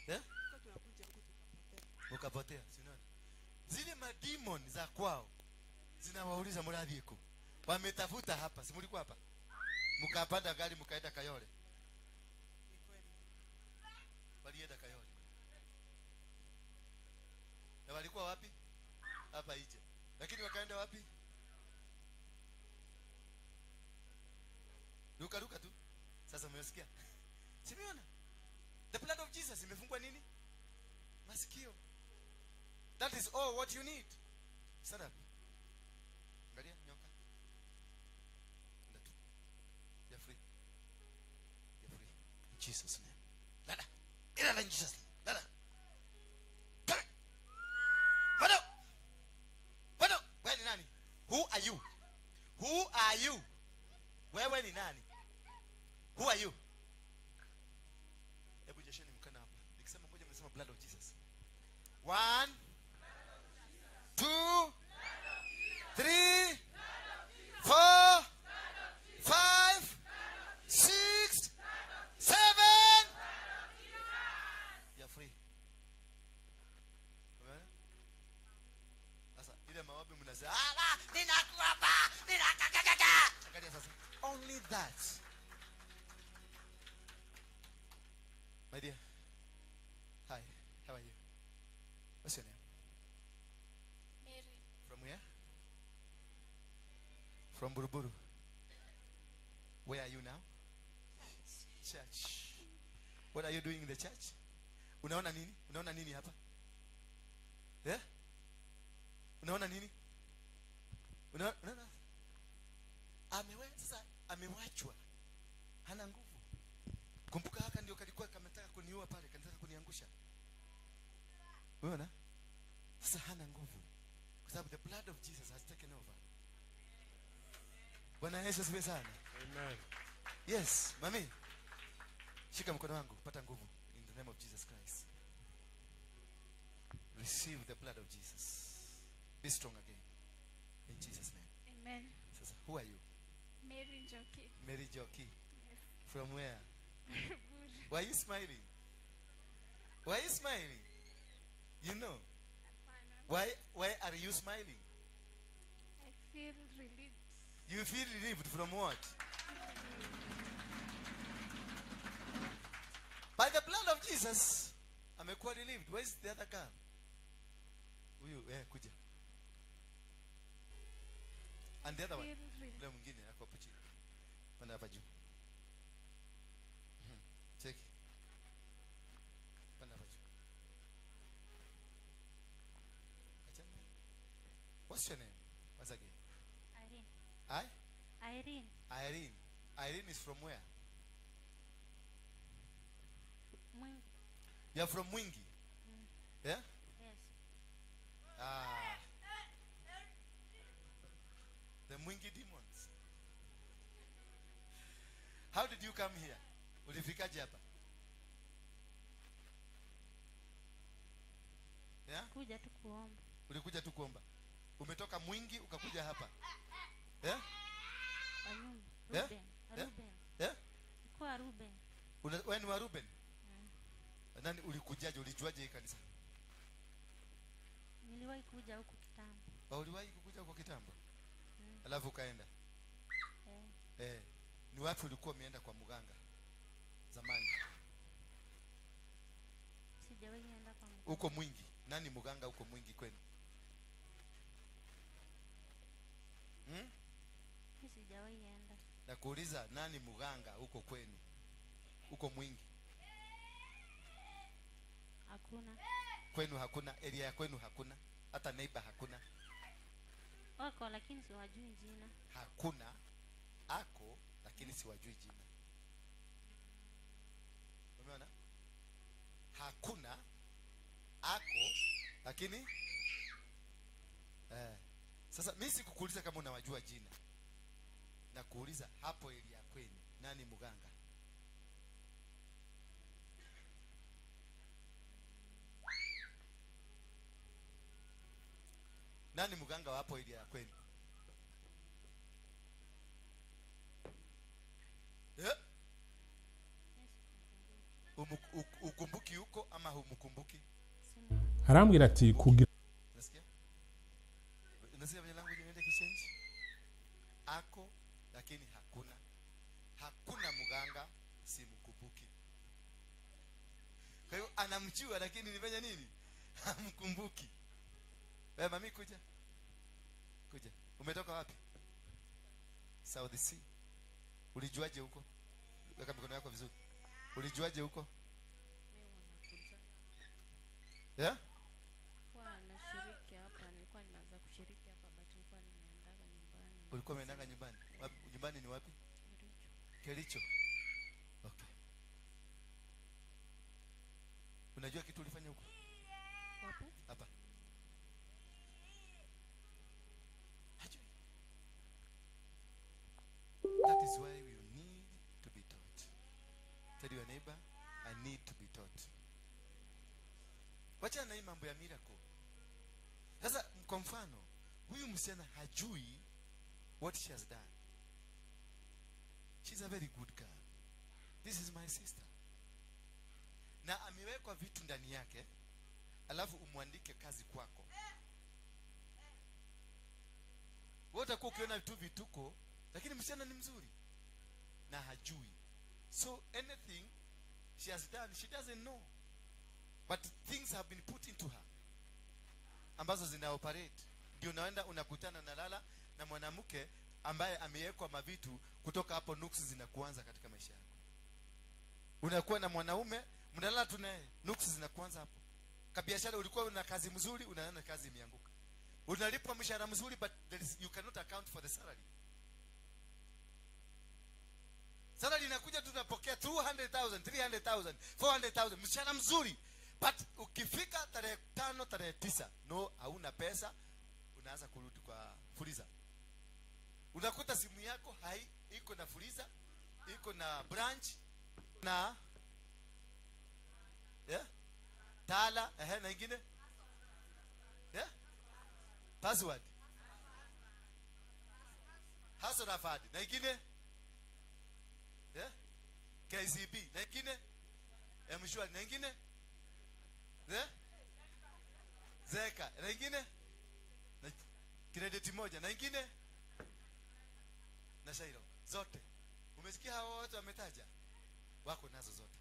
Eh? Ukapotea, si unaona? Zile mademon za kwao zinawauliza mradhi iko. Wametafuta hapa, si mlikuwa hapa? Mkapanda gari mkaenda Kayole. Walienda Kayole. Na walikuwa wapi? Hapa nje. Lakini wakaenda wapi? Ruka ruka tu. Sasa mmesikia? Simeona? The blood of Jesus imefungwa nini? Masikio. That is all what you need. Stand up. Angalia nyoka. Enda tu. You're free. You're free. In Jesus' name. Lala. Lala in Jesus' name. Lala. Come. Bado. Bado. Wewe ni nani? Who are you? Who are you? Wewe ni nani? Who are you? Hebu jesheni mkana hapa. Nikisema moja mnasema blood of Jesus. 1 2 3 4 5 6 7. You're free. Umeona? Sasa ile mawabi mnasema, "Ah, ninakuapa, ninakakakaka." Angalia sasa. Only that. My dear. Hi, how are you? What's your name? Mary. From where? From Buruburu. Where are you now? Church. What are you doing in the church? Unaona nini? Unaona nini hapa? Yeah? Unaona nini? Unaona? Sasa amewachwa. Hana nguvu. Kumbuka haka ndio kalikuwa kametaka kuniua pale, kanataka kuniangusha. Unaona? Sasa hana nguvu. Kwa sababu the blood of Jesus has taken over. Bwana Yesu asifiwe sana. Amen. Yes, mami. Shika mkono wangu, pata nguvu in the name of Jesus Christ. Receive the blood of Jesus. Be strong again. In Jesus' name. Amen. Sasa, who are you? Mary Njoki. Mary Joki. Yes. From where? Buruburu. Why are you smiling? Why are you smiling? You know. Hapana. Why are you smiling? I feel relieved. You feel relieved from what? By the blood of Jesus, amekuwa relieved. Where is the other girl? Huyu, kuja. And the other one. Feel relieved. Ule mwingine ako hapo chini. Panda hapa juu. Cheki. Panda hapa juu. Achana. What's your name? Once again. Irene. I? Irene. Irene. Irene is from where? Mwingi. You are from Mwingi. Yeah? Yes. Ah. The Mwingi demons. How did you come here? Ulifikaje hapa? Yeah? Kuja tu kuomba. Ulikuja tu kuomba. Umetoka Mwingi ukakuja hapa. Yeah? Kwa nyumba. Yeah? Ruben. Yeah? Ruben. Yeah? Kwa Ruben. Wewe ni wa Ruben? Nani ulikujaje? Ulijuaje hii kanisa? Niliwahi kuja huku kitambo. Uliwahi kukuja huko kitambo? Alafu ukaenda. Ni wapi ulikuwa umeenda kwa mganga zamani? Sijawahi enda kwa mganga. Huko Mwingi. Nani mganga huko Mwingi kwenu? Sijawahi enda. Nakuuliza, nani mganga huko kwenu? Huko Mwingi. Hakuna. Kwenu hakuna, area ya kwenu hakuna, hata neighbor hakuna. Wako lakini siwajui jina. Hakuna, ako lakini siwajui jina. Umeona? Hakuna, ako lakini Sasa mimi sikukuuliza kama unawajua jina. Nakuuliza hapo area kwenu nani mganga? Nani mganga wa hapo area kwenu? Ukumbuki huko ama humkumbuki? Arambwira ati kugira Unasikia? Unasikia vile language inaenda kichange? Ako lakini hakuna. Hakuna mganga, simkumbuki. Kwa hiyo anamjua lakini nifanya nini? Hamkumbuki. Wewe mami kuja. Kuja. Umetoka wapi? South Sea. Ulijuaje huko? Weka mikono yako vizuri. Ulijuaje huko? Yeah? Kwa nashiriki hapa, nilikuwa nimeanza kushiriki hapa but nilikuwa nimeendaga nyumbani. Ulikuwa umeendaga nyumbani? Wapi? Nyumbani ni wapi? Kericho. Okay. Unajua kitu ulifanya huko? Wapi? Hapa. Hajui. That is why you need to be taught. Tell your neighbor, I need to be taught. Wacha na hii mambo ya miracle. Sasa kwa mfano, huyu msichana hajui what she has done. She's a very good girl. This is my sister. Na amewekwa vitu ndani yake, alafu umwandike kazi kwako. Wewe utakuwa ukiona tu vituko, lakini msichana ni mzuri na hajui. So anything she has done, she doesn't know. But things have been put into her ambazo zina operate. Ndio unaenda unakutana na lala na mwanamke ambaye amewekwa mavitu kutoka hapo, nuksi zinakuanza katika maisha yako. Unakuwa na mwanaume, mnalala tu naye, nuksi zinakuanza hapo. Kabiashara ulikuwa una kazi mzuri, unaona kazi imeanguka. Unalipwa mshahara mzuri, but there is, you cannot account for the salary. Salary inakuja tunapokea 200,000, 300,000, 400,000, mshahara mzuri. But ukifika tarehe 5, tarehe 9, no, hauna pesa, unaanza kurudi kwa fuliza. Unakuta simu yako hai iko na fuliza, iko na branch na yeah? Tala, na ingine? Yeah? Password. Hasorafad, na ingine? Yeah? KCB, na ingine? M-Shwari, na ingine? Yeah? Zeka, na ingine? Na credit moja, na ingine? Na Shairo, zote. Umesikia hawa watu wametaja? Wako nazo zote.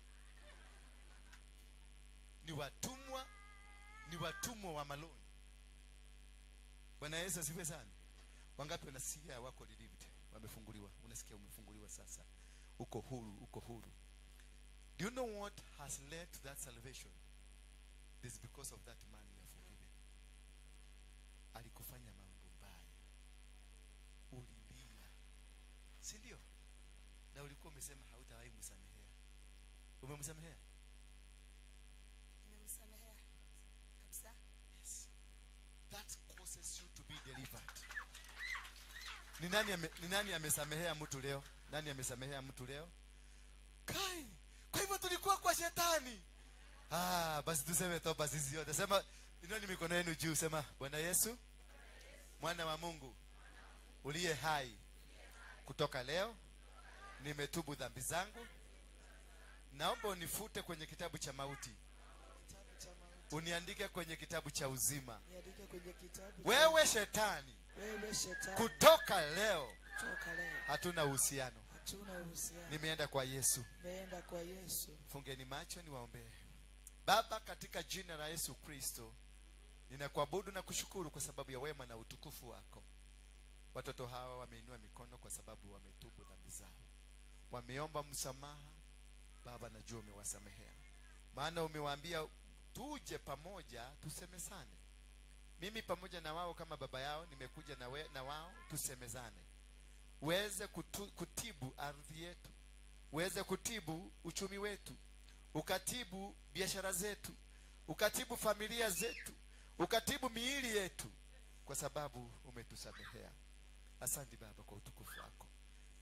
Ni watumwa, ni watumwa wa maloni. Bwana Yesu asifiwe sana. Wangapi wanasikia wako delivered? Wamefunguliwa. Unasikia umefunguliwa sasa. Uko huru, uko huru. Do you know what has led to that salvation? It is because of that man you have forgiven. Alikufanya mambo mbaya. Ulilia. Si ndio? Na ulikuwa umesema hautawahi msamehea. Umemsamehea? Nimemsamehea. Kabisa. Yes. That causes you to be delivered. Ni nani amesamehea mtu leo? Nani amesamehea mtu leo? Shetani. Ah, basi tuseme toba sisi yote. Sema, inueni mikono yenu juu, sema Bwana Yesu, mwana wa Mungu uliye hai, kutoka leo nimetubu dhambi zangu. Naomba unifute kwenye kitabu cha mauti, uniandike kwenye kitabu cha uzima. Niandike kwenye kitabu cha Wewe shetani, Wewe shetani, kutoka leo kutoka leo hatuna uhusiano. hatuna uhusiano. Nimeenda kwa Yesu. Nimeenda kwa Yesu. Fungeni macho niwaombee. Baba, katika jina la Yesu Kristo, ninakuabudu na kushukuru kwa sababu ya wema na utukufu wako. Watoto hawa wameinua mikono kwa sababu wametubu dhambi zao, wameomba msamaha. Baba, najua umewasamehea, maana umewaambia tuje pamoja tusemezane. Mimi pamoja na wao kama baba yao nimekuja na wao tusemezane, uweze kutibu ardhi yetu, uweze kutibu uchumi wetu, ukatibu biashara zetu, ukatibu familia zetu, ukatibu miili yetu, kwa sababu umetusamehea. Asante Baba kwa utukufu wako.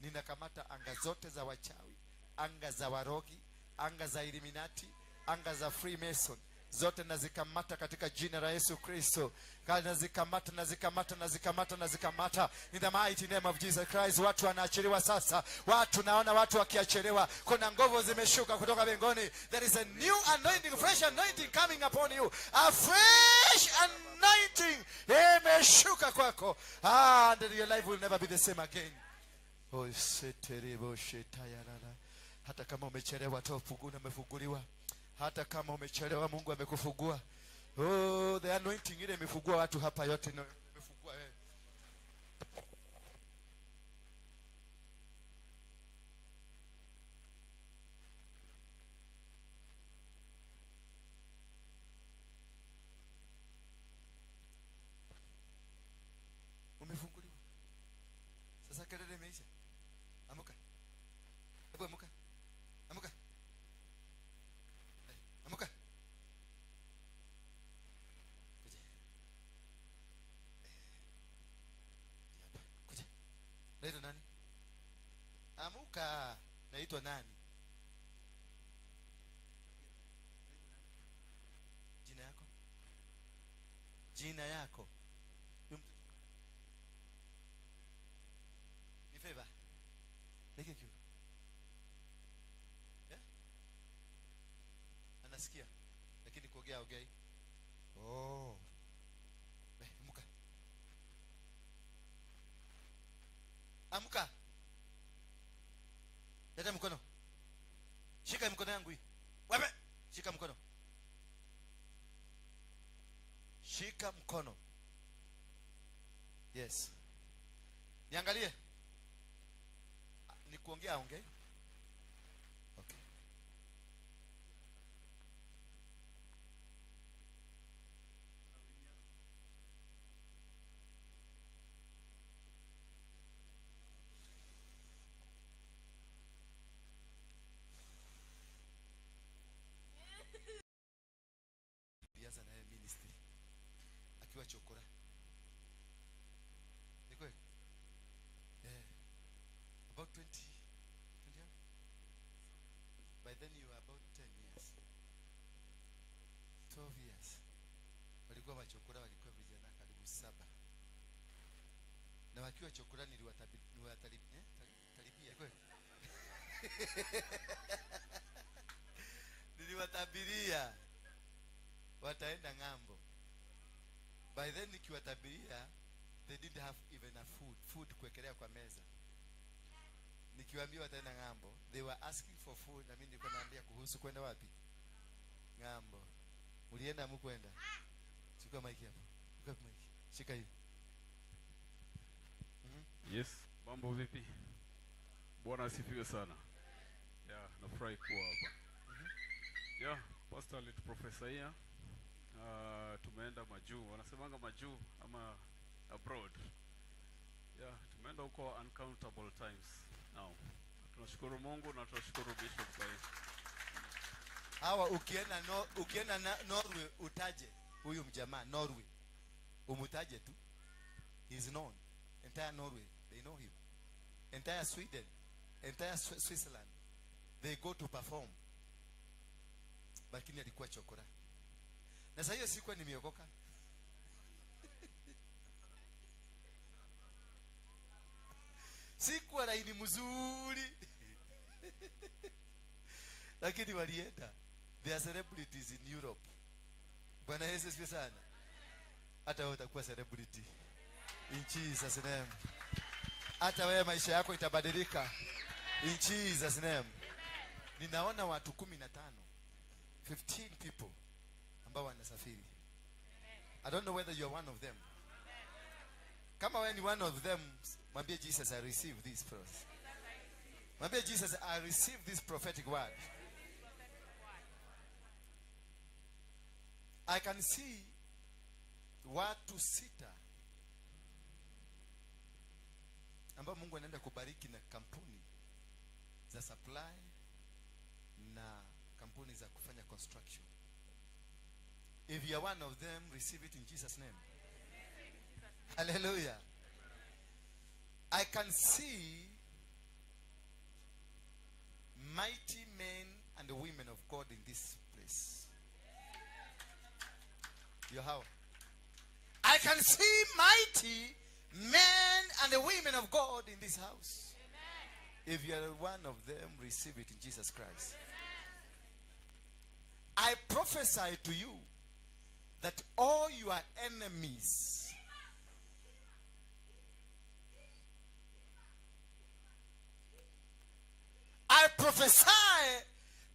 Ninakamata anga zote za wachawi, anga za warogi, anga za Illuminati, anga za Freemason, zote nazikamata katika jina la Yesu Kristo. Nazikamata, nazikamata, nazikamata, nazikamata in the mighty name of Jesus Christ. Watu wanaachiliwa sasa. Watu, naona watu wakiachiliwa. Kuna nguvu zimeshuka kutoka mbinguni. There is a new anointing, fresh anointing coming upon you. A fresh anointing imeshuka kwako. And your life will never be the same again. Oh, seterebo shetayarara. Hata kama umechelewa tu, umefunguliwa. Hata kama umechelewa, Mungu amekufungua. Oh, the anointing ile imefungua watu hapa yote, imefungua wewe. Umefunguliwa. Sasa kelele imeisha. Amuka. Hebu amuka. Amuka. Amuka. Kuja. Hapa, kuja. Naitwa nani? Amuka. Naitwa nani? Jina yako? Jina yako. Ni favor. Nike kiu. Yeah? Anasikia lakini kuongea ongei. Oh. Amka. Amka. Leta mkono. Shika mkono yangu hii. Wewe, shika mkono. Shika mkono. Yes. Niangalie. Ni kuongea ongei. Okay. Alianza naye ministry akiwa chokora. Ni kweli? About 20 years? By then you were about 10 years. 12 years. Walikuwa wachokora, walikuwa vijana karibu 7. Na wakiwa chokora niliwataribia. Kweli? Niliwatabiria wataenda ng'ambo. By then nikiwatabiria, they didn't have even a food kuwekelea kwa meza. Nikiwaambia wataenda ng'ambo, they were asking for food, na mimi nilikuwa naambia kuhusu kwenda wapi? Ng'ambo. Ulienda mkwenda? Chukua mic hapo. Chukua mic. Shika hiyo. Yes, mambo vipi? Bwana asifiwe sana. Yeah, nafurahi kuwa hapa. Yeah, pastor alituprofesaia. Tumeenda majuu, wanasemanga majuu ama abroad. Yeah, tumeenda huko uncountable times now. Tunashukuru Mungu na tunashukuru Bishop kwa hiyo. Hawa ukienda Norway utaje huyu mjamaa Norway. Umutaje tu. He is known. Entire Norway, they know him. Entire Sweden, entire Switzerland, they go to perform. Lakini alikuwa chokora. Na sasa hiyo sikuwa nimeokoka. Sikuwa laini mzuri. Lakini walienda. They are celebrities in Europe. Bwana Yesu asifiwe sana. Hata wewe utakuwa celebrity. In Jesus name. Hata wewe maisha yako itabadilika. In Jesus name. Ninaona watu 15. 15 people ambao wanasafiri. I don't know whether you are one of them. Kama wewe ni one of them, mwambie Jesus, I receive this prophecy. Mwambie Jesus, I receive this prophetic word. I can see watu 6 ambao Mungu anaenda kubariki na kampuni za supply na kampuni za kufanya construction. If you are one of them, receive it in Jesus' name. Hallelujah. I can see mighty men and women of God in this place. You how? I can see mighty men and women of God in this house. Amen. If you are one of them, receive it in Jesus Christ. Amen. I prophesy to you that all your enemies I prophesy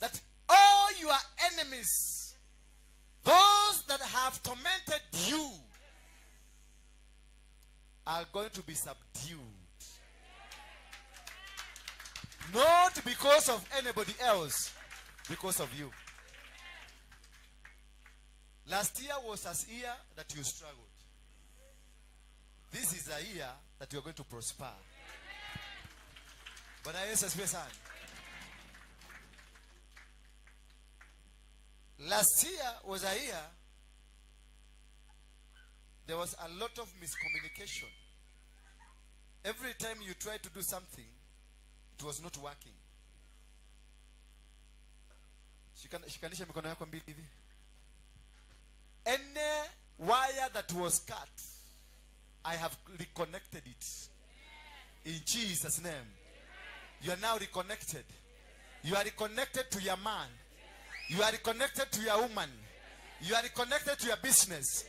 that all your enemies, those that have tormented you, are going to be subdued. Not because of anybody else, because of you. Last year was a year that you struggled. This is a year that you are going to prosper. Bwana Yesu asifiwe sana. Last year was a year there was a lot of miscommunication. Every time you tried to do something, it was not working. Shikanisha mikono yako mbili hivi. Any wire that was cut, I have reconnected it. In Jesus' name. You are now reconnected. You are reconnected to your man. You are reconnected to your woman. You are reconnected to your business.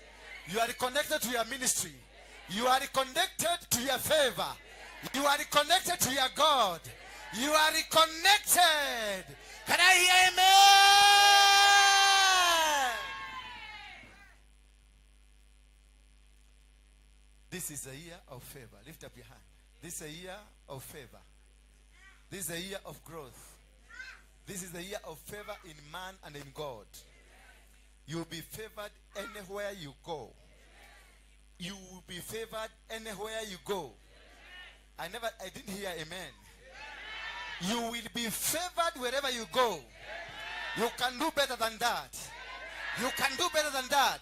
You are reconnected to your ministry. You are reconnected to your favor. You are reconnected to your God. You are reconnected. Can I hear amen? This is a year of favor. Lift up your hand. This is a year of favor. This is a year of growth. This is the year of favor in man and in God. You will be favored anywhere you go. You will be favored anywhere you go. I didn't hear amen. You will be favored wherever you go. You can do better than that. You can do better than that.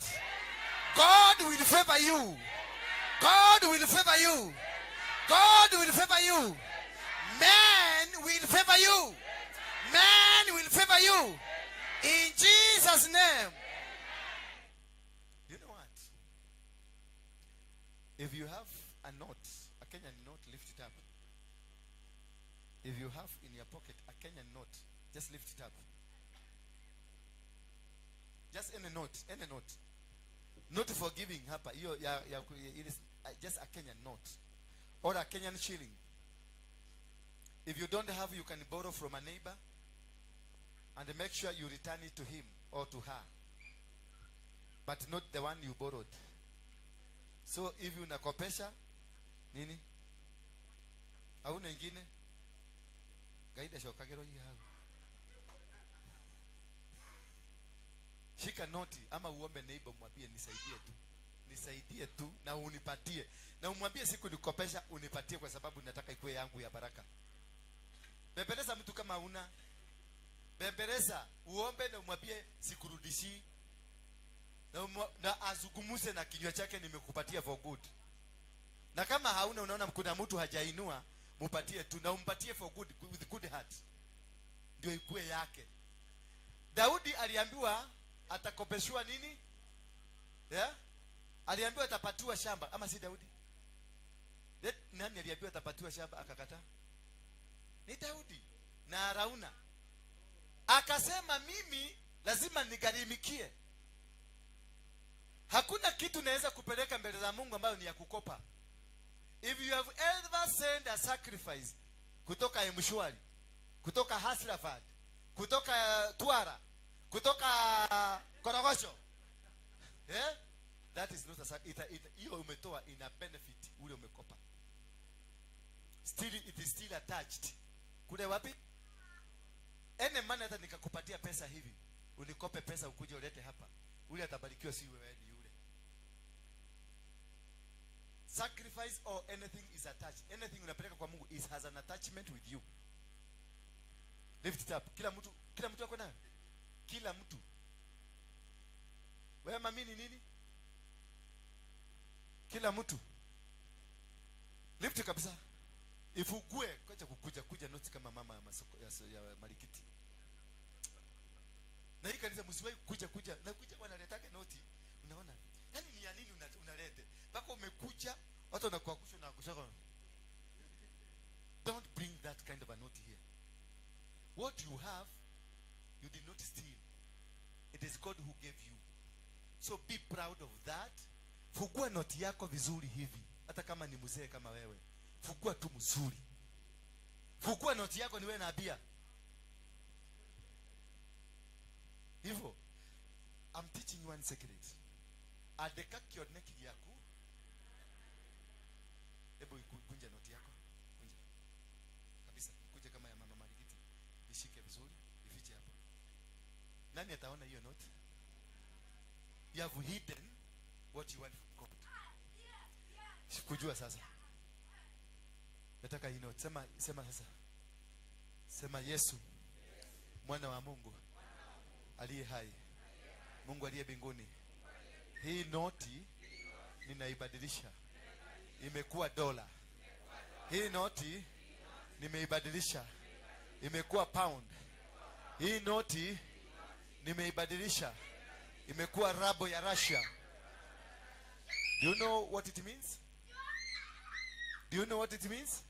God will favor you. God will favor you. God will favor you. Man will favor you. Man will favor you. In Jesus' name. You know what? If you have a note, a Kenyan note, lift it up. If you have in your pocket a Kenyan note, just lift it up. Just any note, any note. Not for giving hapa. It is just a Kenyan note or a Kenyan shilling. If you don't have, you can borrow from a neighbor and make sure you return it to him or to her, but not the one you borrowed. So if you unakopesha nini hauna ingine gaida shokagero hii, shika noti ama uombe neighbor, mwambie nisaidie tu, nisaidie tu na unipatie, na umwambie siku nikopesha unipatie kwa sababu nataka ikuwe yangu ya baraka. Bembeleza mtu kama una bembeleza, uombe na umwambie sikurudishi, na azungumze na kinywa chake, nimekupatia for good. Na kama hauna, unaona kuna mtu hajainua, mupatie tu na umpatie for good, with good heart, ndio ikuwe yake. Daudi aliambiwa atakopeshwa nini? Yeah? Aliambiwa atapatiwa shamba, ama si Daudi? Nani aliambiwa atapatiwa shamba akakataa? Ni Daudi na Arauna. Akasema mimi lazima nigharimikie. Hakuna kitu naweza kupeleka mbele za Mungu ambayo ni ya kukopa. If you have ever sent a sacrifice kutoka M-Shwari, kutoka Hustler Fund, kutoka Twara, kutoka Korogosho, yeah? That is not a sacrifice. Hiyo umetoa ina benefit ule umekopa. Still it is still attached. Kule wapi? Ene maana hata nikakupatia pesa hivi, unikope pesa ukuje ulete hapa, ule atabarikiwa, si wewe, ni yule. Sacrifice or anything is attached. Anything unapeleka kwa Mungu is has an attachment with you. Lift it up. Kila mtu ako nayo. Kila mtu. Wewe mami ni nini? Kila mtu. Lift kabisa. Ifugue, kwacha kukuja noti kama mama ya masoko ya marikiti. Na hii kanisa msiwahi kuja na kuja wanaletaka noti. Unaona? Yaani ni ya nini unalete? Mpaka umekuja watu wanakuakusha na kushaka. Don't bring that kind of a note here. What you have, you did not steal. It is God who gave you. So be proud of that. Fungua noti yako vizuri hivi. Hata kama ni mzee kama wewe. Fungua tu mzuri. Fungua noti yako ni wewe na abia. Hivyo. I'm teaching you one secret. Adeka kioneki yako. Hebu kunja noti yako. Kunja. Kabisa. Kunja kama ya mama Marigiti. Ishike vizuri, ifiche hapo. Nani ataona hiyo noti? You have hidden what you want from God. Sikujua sasa. Nataka hii note. Sema sasa. Sema Yesu, mwana wa Mungu aliye hai, Mungu aliye mbinguni. Hii noti ninaibadilisha, imekuwa dola. Hii noti nimeibadilisha, imekuwa pound. Hii noti nimeibadilisha, imekuwa rabo ya Russia. Do you know what it means? Do you know what it means?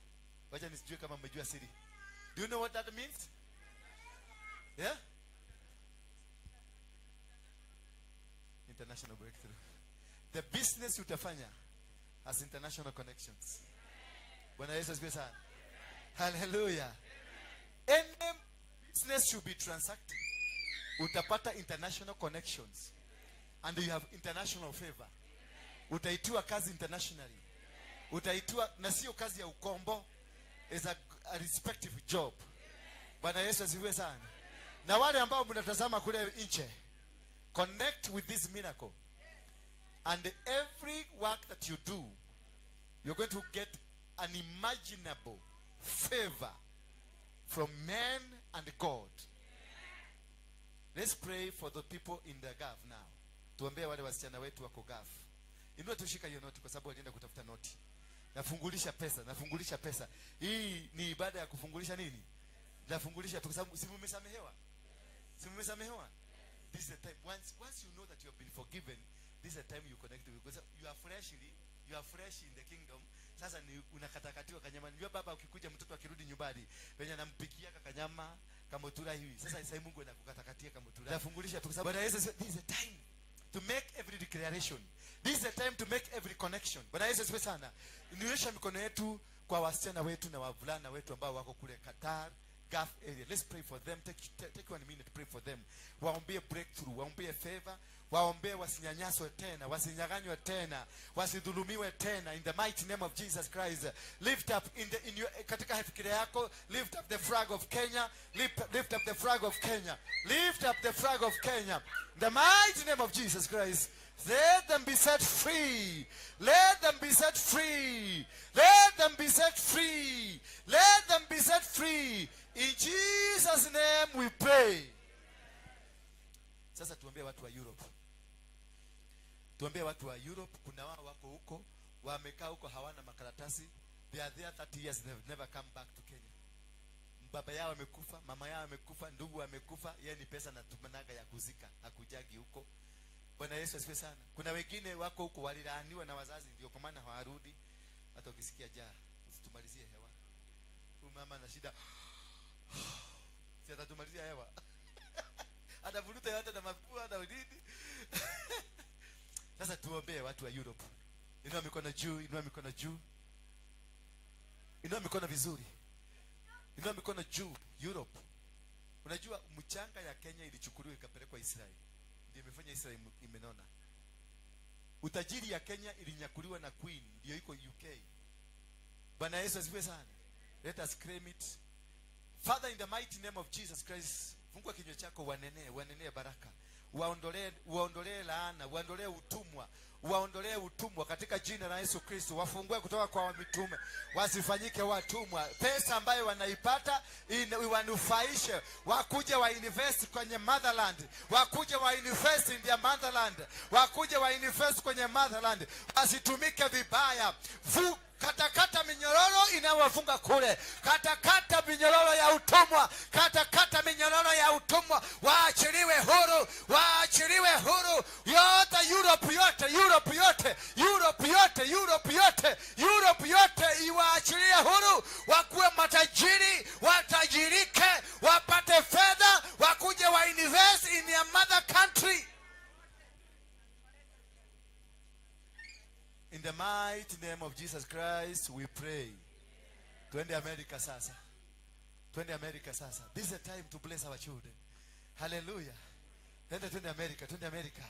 Wacha nisijue kama mmejua siri. Do you know what that means? Yeah? International breakthrough. The business utafanya has international connections. Bwana Yesu asifiwe sana. Hallelujah. Any business should be transacting, utapata international connections and you have international favor. Utaitiwa kazi internationally. Utaitiwa, na sio kazi ya ukombo, is a respective job. Bwana Yesu asifiwe sana. Na wale ambao mnatazama kule nje, connect with this miracle. And every work that you do, you're going to get unimaginable favor from men and God. Let's pray for the people in the Gulf now. Tuombee wale wasichana wetu wako Gulf. Inua tushika hiyo noti kwa sababu walienda kutafuta noti. Nafungulisha pesa, nafungulisha pesa. Hii ni ibada ya kufungulisha nini? Nafungulisha kwa sababu si mmesamehewa. Si mmesamehewa? This is the time. Once you know that you have been forgiven, this is the time you connect with God. You are fresh in the kingdom. Sasa ni unakatakatiwa kanyama. Unajua baba ukikuja mtoto akirudi nyumbani, venye anampikia kanyama kamotura hivi. Sasa Mungu anakukatakatia kamotura. Nafungulisha kwa sababu Bwana Yesu, this is the time to make every declaration. This is the time to make every connection. Bwana Yesu asifiwe sana. Nionyesha mikono yetu kwa wasichana wetu na wavulana wetu ambao wako kule Qatar, Gulf area. Let's pray for them. Take 1 minute to pray for them. Waombee breakthrough, waombee favor, waombee wasinyanyaswe tena, wasinyang'anywe tena, wasidhulumiwe tena, in the mighty name of Jesus Christ. Lift up in your katika fikiria yako, lift up the flag of Kenya, lift up the flag of Kenya. Lift up the flag of Kenya. In the mighty name of Jesus Christ. Let them be set free. Let them be set free. Let them be set free. Let them be set free. In Jesus' name we pray. Sasa tuambie watu wa Europe. Tuambie watu wa Europe, kuna wao wako huko, wamekaa huko hawana makaratasi. They are there 30 years, they have never come back to Kenya. Baba yao amekufa, mama yao amekufa, ndugu amekufa, yeye ni pesa natumanaga ya kuzika, hakujagi huko. Bwana Yesu asifiwe sana. Kuna wengine wako huko walilaaniwa na wazazi, ndio kwa maana hawarudi. Hata ukisikia jaa, usitumalizie hewa. Huyu mama ana shida. Si atatumalizia hewa. Atavuruta hata na mapua na nini. Sasa tuombee watu wa Europe. Inua mikono juu, inua mikono juu. Inua mikono vizuri. Inua mikono juu, Europe. Unajua mchanga ya Kenya ilichukuliwa ikapelekwa Israel. Ndio imefanya Israel imenona. Utajiri ya Kenya ilinyakuliwa na Queen, ndio iko UK. Bwana Yesu asifiwe sana. Let us claim it. Father, in the mighty name of Jesus Christ, fungua kinywa chako, wanenee baraka. Waondolee laana, waondolee utumwa, waondolee utumwa katika jina la Yesu Kristo. Wafungue kutoka kwa mitume, wasifanyike watumwa. Pesa ambayo wanaipata iwanufaishe, wakuje wa invest kwenye motherland, wakuje wa invest in their motherland, wakuje wa invest kwenye motherland, wasitumike vibaya. Katakata minyororo inayowafunga kule, katakata minyororo ya utumwa, katakata minyororo ya utumwa, waachiliwe huru, waachiliwe huru. Yote Europe yote, Europe yote, Europe yote, Europe yote, Europe yote iwaachilie huru, wakuwe matajiri, watajirike, wapate fedha, wakuje wa invest in their mother country. In the mighty name of Jesus Christ, we pray. Twende America sasa. Twende America sasa. This is a time to bless our children. Hallelujah. Twende America, twende America.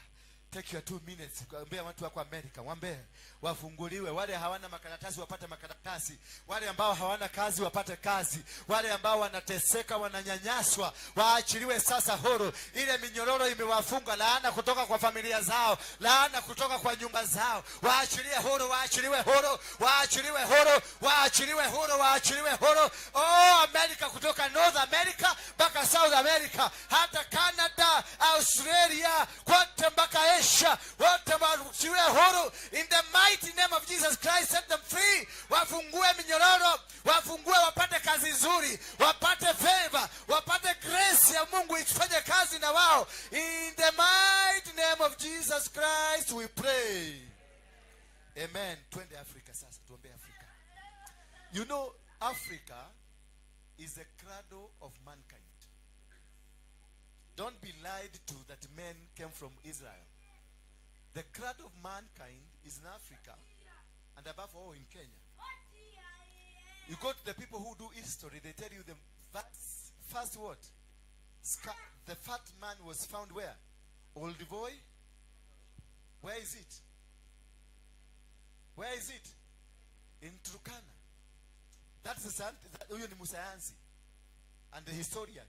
Take your 2 minutes. Ambia watu wako America, waambie wafunguliwe. Wale hawana makaratasi wapate makaratasi. Wale ambao hawana kazi wapate kazi. Wale ambao wanateseka, wananyanyaswa, waachiliwe sasa huru. Ile minyororo imewafunga, laana kutoka kwa familia zao, laana kutoka kwa nyumba zao. Waachiliwe huru, waachiliwe huru, waachiliwe huru, waachiliwe huru, waachiliwe huru. Oh, America, kutoka North America mpaka South America, hata Canada, Australia, kote mpaka Asia, wote waachiliwe huru. In the mighty name of Jesus Christ, set them free. Wafungue minyororo, wafungue, wapate kazi nzuri, wapate favor, wapate grace ya Mungu ifanye kazi na wao. In the mighty name of Jesus Christ we pray. Amen. Twende Africa sasa, tuombe Africa. You know, Africa is the cradle of mankind. Don't be lied to that men came from Israel. The cradle of mankind is in Africa, and above all in Kenya. You go to the people who do history, they tell you the first what? The fat man was found where? Old boy? Where is it? Where is it? In Turkana. That's the huyo ni musayansi and the historian.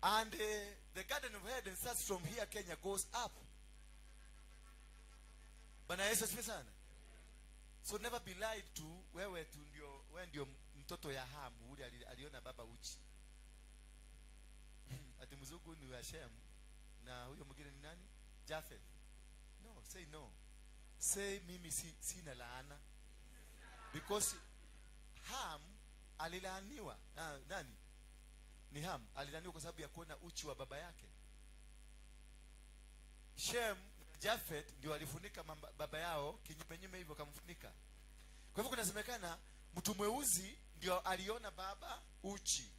And the Garden of Eden starts from here, Kenya, goes up. Bwana Yesu asifiwe sana. So never be lied to. Wewe tu ndio, wewe ndio mtoto ya Hamu ule aliona baba uchi. Ati mzungu ni wa Shem na huyo mwingine ni nani? Japheth. No, say no. Say mimi sina laana. Because Ham alilaaniwa. Nani? Ni Ham alilaaniwa kwa sababu ya kuona uchi wa baba yake. Shem Japheth ndio alifunika baba yao kinyume nyume hivyo, akamfunika. Kwa hivyo kunasemekana mtu mweusi ndio aliona baba uchi.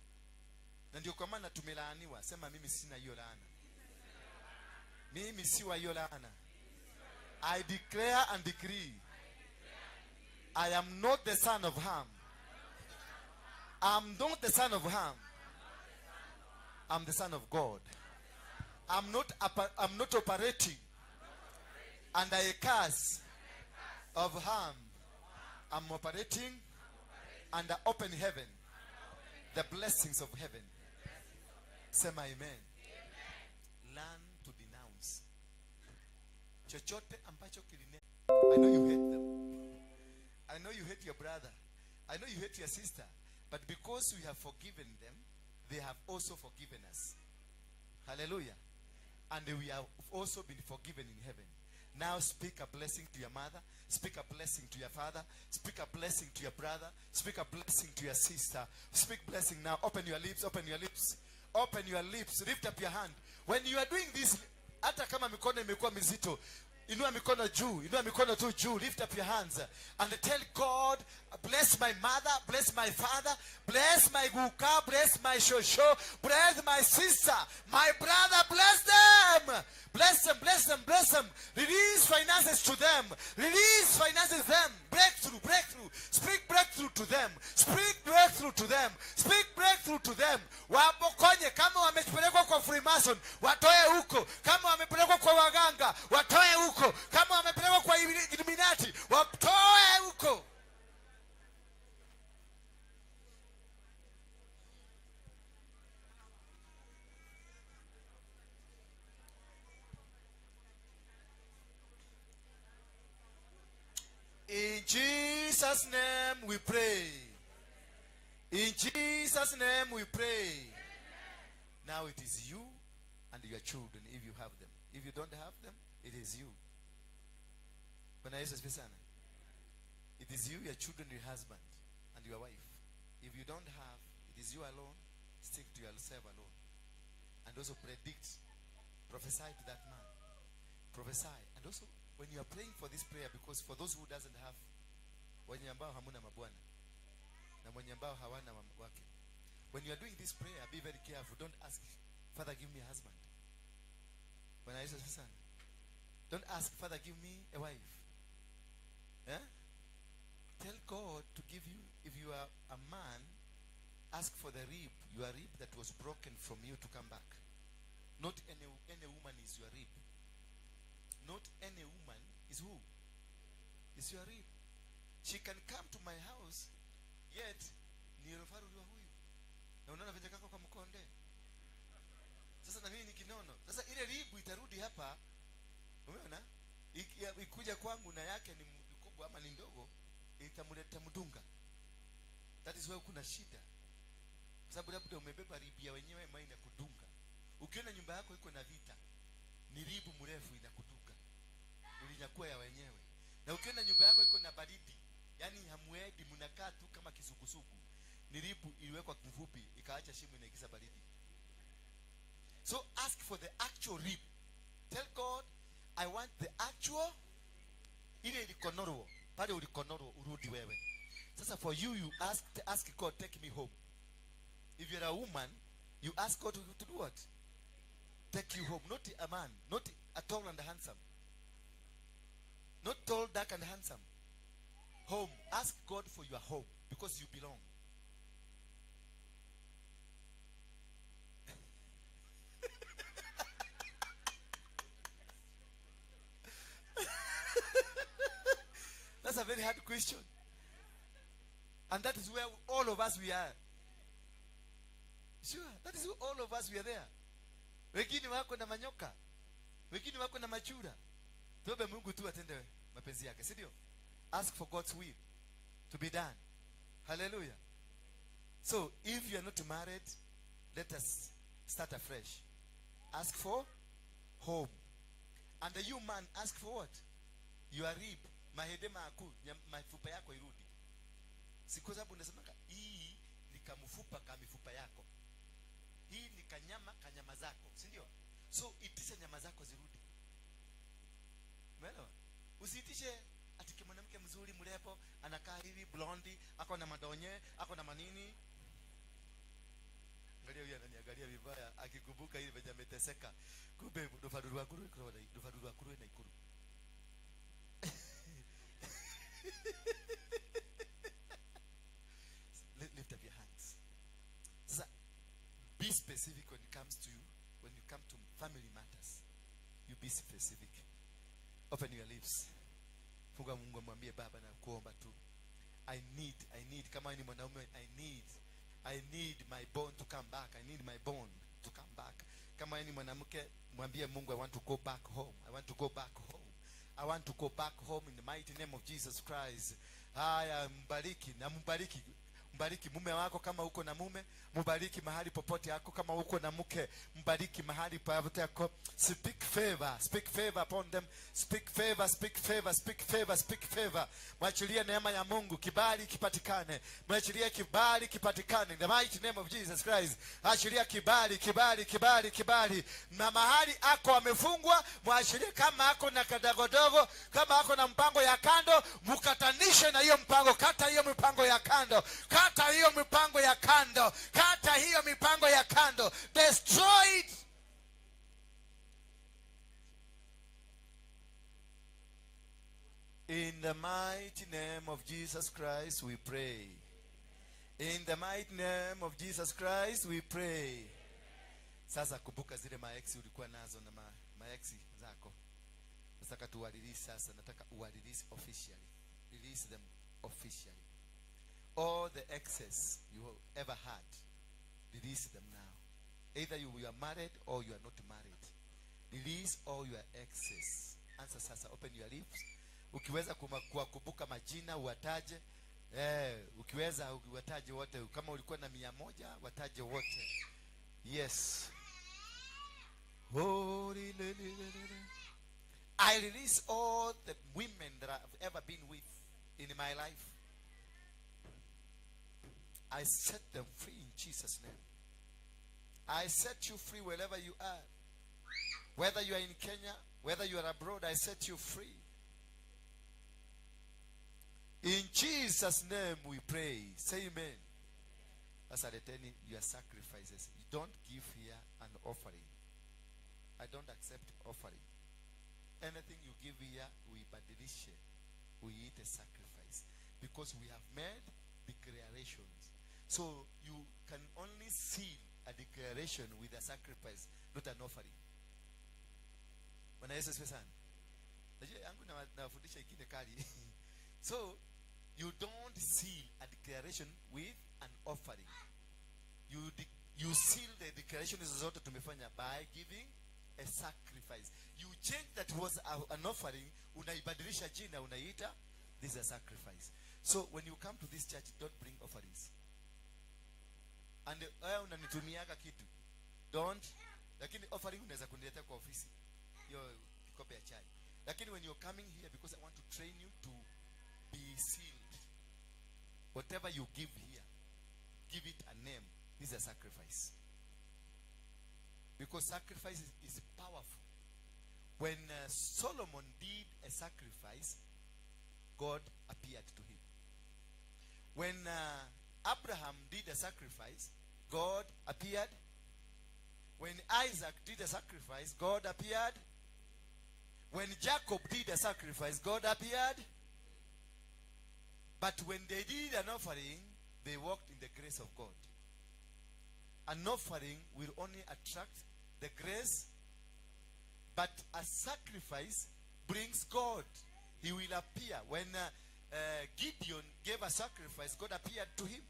Na ndio kwa maana tumelaaniwa. Sema mimi sina hiyo laana. Mimi si wa hiyo laana. I declare and decree, I am not the son of Ham. I'm not the son of Ham. I'm the son of God. I'm not operating under a curse of Ham. I'm operating under open heaven, the blessings of heaven. Sema amen. Learn to denounce. Chochote ambacho kiline. I know you hate them. I know you hate your brother. I know you hate your sister. But because we have forgiven them, they have also forgiven us. Hallelujah. And we have also been forgiven in heaven. Now speak a blessing to your mother, speak a blessing to your father, speak a blessing to your brother, speak a blessing to your sister. Speak blessing now. Open your lips, open your lips, open your lips. Lift up your hand. When you are doing this, hata kama mikono imekuwa mizito, inua mikono juu, inua mikono tu juu. Lift up your hands and tell God, bless my mother, bless my father, bless my guka, bless my shosho, bless my sister, my brother, bless them. Bless them, bless them, bless them. Release finances to them. Release finances to them. Breakthrough, breakthrough. Speak breakthrough to them. Speak breakthrough to them. Speak breakthrough to them. Wapokonye kama wamepelekwa kwa Freemason, watoe huko. Kama wamepelekwa kwa waganga, watoe huko. Kama wamepelekwa kwa Illuminati, watoe huko. In Jesus' name we pray. In Jesus' name we pray. Now it is you and your children, if you have them. If you don't have them, it is you. Bwana Yesu asifiwe sana. It is you, your children, your husband, and your wife. If you don't have, it is you alone. Stick to yourself alone. And also predict, prophesy to that man. Prophesy. And also, when you are praying for this prayer, because for those who doesn't have, wenye ambao hamuna mabwana na mwenye ambao hawana wake, when you are doing this prayer, be very careful. Don't ask, Father, give me a husband. Bwana Yesu asifiwe sana. Don't ask, Father, give me a wife. Eh? Tell God to give you, if you are a man, ask for the rib, your rib that was broken from you to come back. Not any woman is your rib. Not any woman is who? Is your rib. She can come to my house, yet ni rufaru huyu. Na unaona venye kako kwa mkonde. Sasa na mimi ni kinono. Sasa ile ribu itarudi hapa. Umeona? Ikuja kwangu na yake ni kubwa ama ni ndogo, itamleta mdunga. That is why kuna shida. Kwa sababu labda umebeba ribu ya wenyewe maana inakudunga. Ukiona nyumba yako iko na vita, ni ribu mrefu inakudunga. Ulinyakuwa ya wenyewe. Na ukiona nyumba yako iko na baridi, yani hamuedi, mnakaa tu kama kisukusuku, ni ribu iliwekwa mfupi ikaacha shimo inaingiza baridi. So ask for the actual rib. Tell God, I want the actual, ile ilikonorwo, pale ulikonorwo urudi wewe. Sasa for you, you ask God, take me home. If you're a woman, you ask God to do what? Take you home. Not a man, not a tall and handsome. Not tall, dark and handsome. Home. Ask God for your home because you belong. That's a very hard question. And that is where all of us we are. Sure, that is where all of us we are there. Wengine wako na manyoka, wengine wako na machura. Tuombe Mungu tu atende mapenzi yake, si ndio? Ask for God's will to be done. Hallelujah. So, if you are not married, let us start afresh. Ask for home. And the you man, ask for what? Your rib. Mahede maku, mafupa yako irudi. Si kwa sababu unasema hii ni kamfupa ka mifupa yako. Hii ni kanyama kanyama zako, si ndio? So itisha nyama zako zirudi. Umeelewa? Usiitishe ati mwanamke mzuri mrepo anakaa hivi blonde, ako na madonye, ako na manini. Angalia huyu ananiangalia vibaya akikumbuka ile venye ameteseka. Kumbe rufaru rwa rufaru rwa na ikuru. Lift up your hands. So, be specific when it comes to you. When you come to family matters, you be specific. Open your lips. Funga Mungu amwambie Baba na kuomba tu. I need kama ni mwanaume, I need my bone to come back. I need my bone to come back. Kama ni mwanamke, mwambie Mungu, I want to go back home. I want to go back home. I want to go back home in the mighty name of Jesus Christ. Haya, mbariki na mbariki. Mbariki mume wako kama uko na mume, mbariki mahali popote yako kama uko na mke, mbariki mahali popote yako. Speak favor, speak favor upon them. Speak favor, speak favor, speak favor, speak favor. Mwachilie neema ya Mungu, kibali kipatikane. Mwachilie kibali kipatikane. In the mighty name of Jesus Christ. Achilia kibali, kibali, kibali, kibali. Na mahali ako amefungwa, mwachilie kama ako na kadogodogo, kama ako na mpango ya kando, mkatanishe na hiyo mpango. Kata hiyo mipango ya kando. Kata hiyo mipango ya kando. Kata hiyo mipango ya kando. Destroy it. In the mighty name of Jesus Christ we pray. In the mighty name of Jesus Christ we pray. Sasa kumbuka zile maex ulikuwa nazo na maex zako. Nataka tuwalilisi sasa, nataka uwalilisi officially. Release them officially. All the exes you ever had, release them now. Either you are married or you are not married. Release all your exes. Answer sasa, open your lips. Ukiweza kuwakumbuka majina uwataje. Ukiweza uwataje wote. Kama ulikuwa na 100 wataje wote. Yes. Holy, le, le, le, le. I release all the women that I've ever been with in my life. I set them free in Jesus' name. I set you free wherever you are. Whether you are in Kenya, whether you are abroad, I set you free. In Jesus' name we pray. Say amen. That's returning your sacrifices. You don't give here an offering. I don't accept offering. Anything you give here, we badilishe. We eat a sacrifice. Because we have made declarations. So you can only seal a declaration with a sacrifice, not an offering. Bwana Yesu asifiwe sana. Najua yangu nawafundisha ikine kali. So you don't seal a declaration with an offering. You seal the declaration zote tumefanya by giving a sacrifice. You change that was an offering, unaibadilisha jina, unaiita this is a sacrifice. So when you come to this church, don't bring offerings. And unanitumiaga kitu. Don't. Lakini offering unaweza kuniletea kwa ofisi. Hiyo kikombe ya chai. Lakini when you're coming here, because I want to train you to be sealed. Whatever you give here, give it a name. This is a sacrifice. Because sacrifice is powerful. When Solomon did a sacrifice, God appeared to him. When Abraham did a sacrifice, God appeared. When Isaac did a sacrifice, God appeared. When Jacob did a sacrifice, God appeared. But when they did an offering, they walked in the grace of God. An offering will only attract the grace, but a sacrifice brings God. He will appear. When Gideon gave a sacrifice, God appeared to him.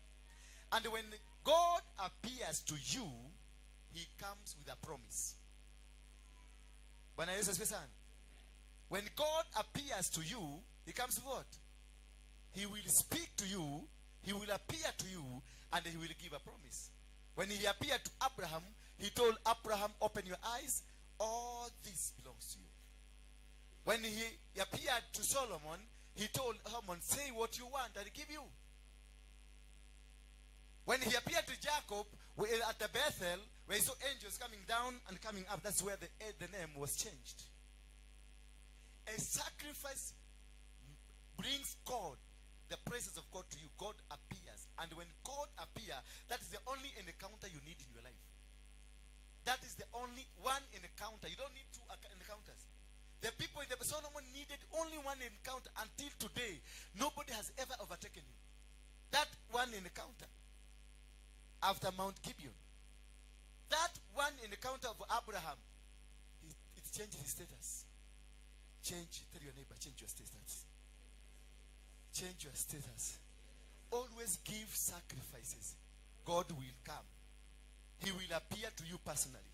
And when God appears to you, he comes with a promise. Bwana Yesu asifiwe sana. When God appears to you, he comes with what? He will speak to you, he will appear to you, and he will give a promise. When he appeared to Abraham, he told Abraham, open your eyes, all this belongs to you. When he appeared to Solomon, he told Solomon, say what you want, I'll give you. When he appeared to Jacob at the Bethel, where he saw angels coming down and coming up, that's where the name was changed. A sacrifice brings God, the presence of God to you. God appears. And when God appears, that is the only encounter you need in your life. That is the only one encounter. You don't need two encounters. The people in the Solomon needed only one encounter. Until today, nobody has ever overtaken him. That one encounter after Mount Gibeon. That one encounter of Abraham, it changed his status. Change, tell your neighbor, change your status. Change your status. Always give sacrifices. God will come. He will appear to you personally.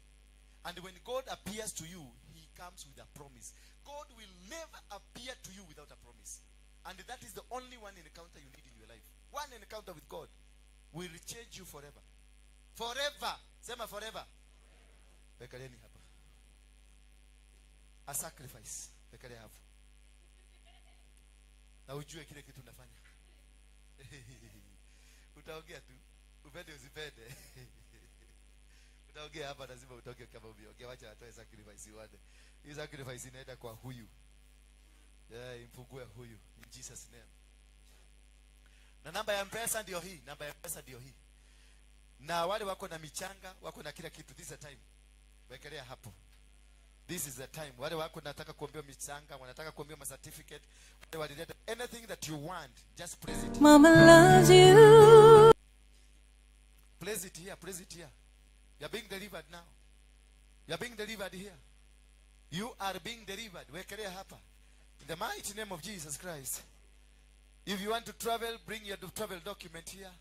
And when God appears to you, he comes with a promise. God will never appear to you without a promise. And that is the only one encounter you need in your life. One encounter with God. will change you forever. Forever. Sema forever. Wekeleni hapa. A sacrifice. Wekelea hapo. Na ujue kile kitu unafanya. Utaongea tu. Upende usipende. Utaongea hapa, lazima utoke kama umeongea. Wacha watoe sacrifice uone. Hii sacrifice inaenda kwa huyu. Yeah, imfungue huyu in Jesus name. Na namba ya M-Pesa ndio hii, namba ya M-Pesa ndio hii. Na wale wako na michanga, wako na kila kitu, this is the time. Wekelea hapo. This is the time. Wale wako nataka kuombewa michanga, wanataka kuombewa ma certificate, wale walileta anything that you want, just place it. Mama loves you. Place it here, place it here. You are being delivered now. You are being delivered here. You are being delivered. Wekelea hapa. In the mighty name of Jesus Christ. If you want to travel, bring your travel document here.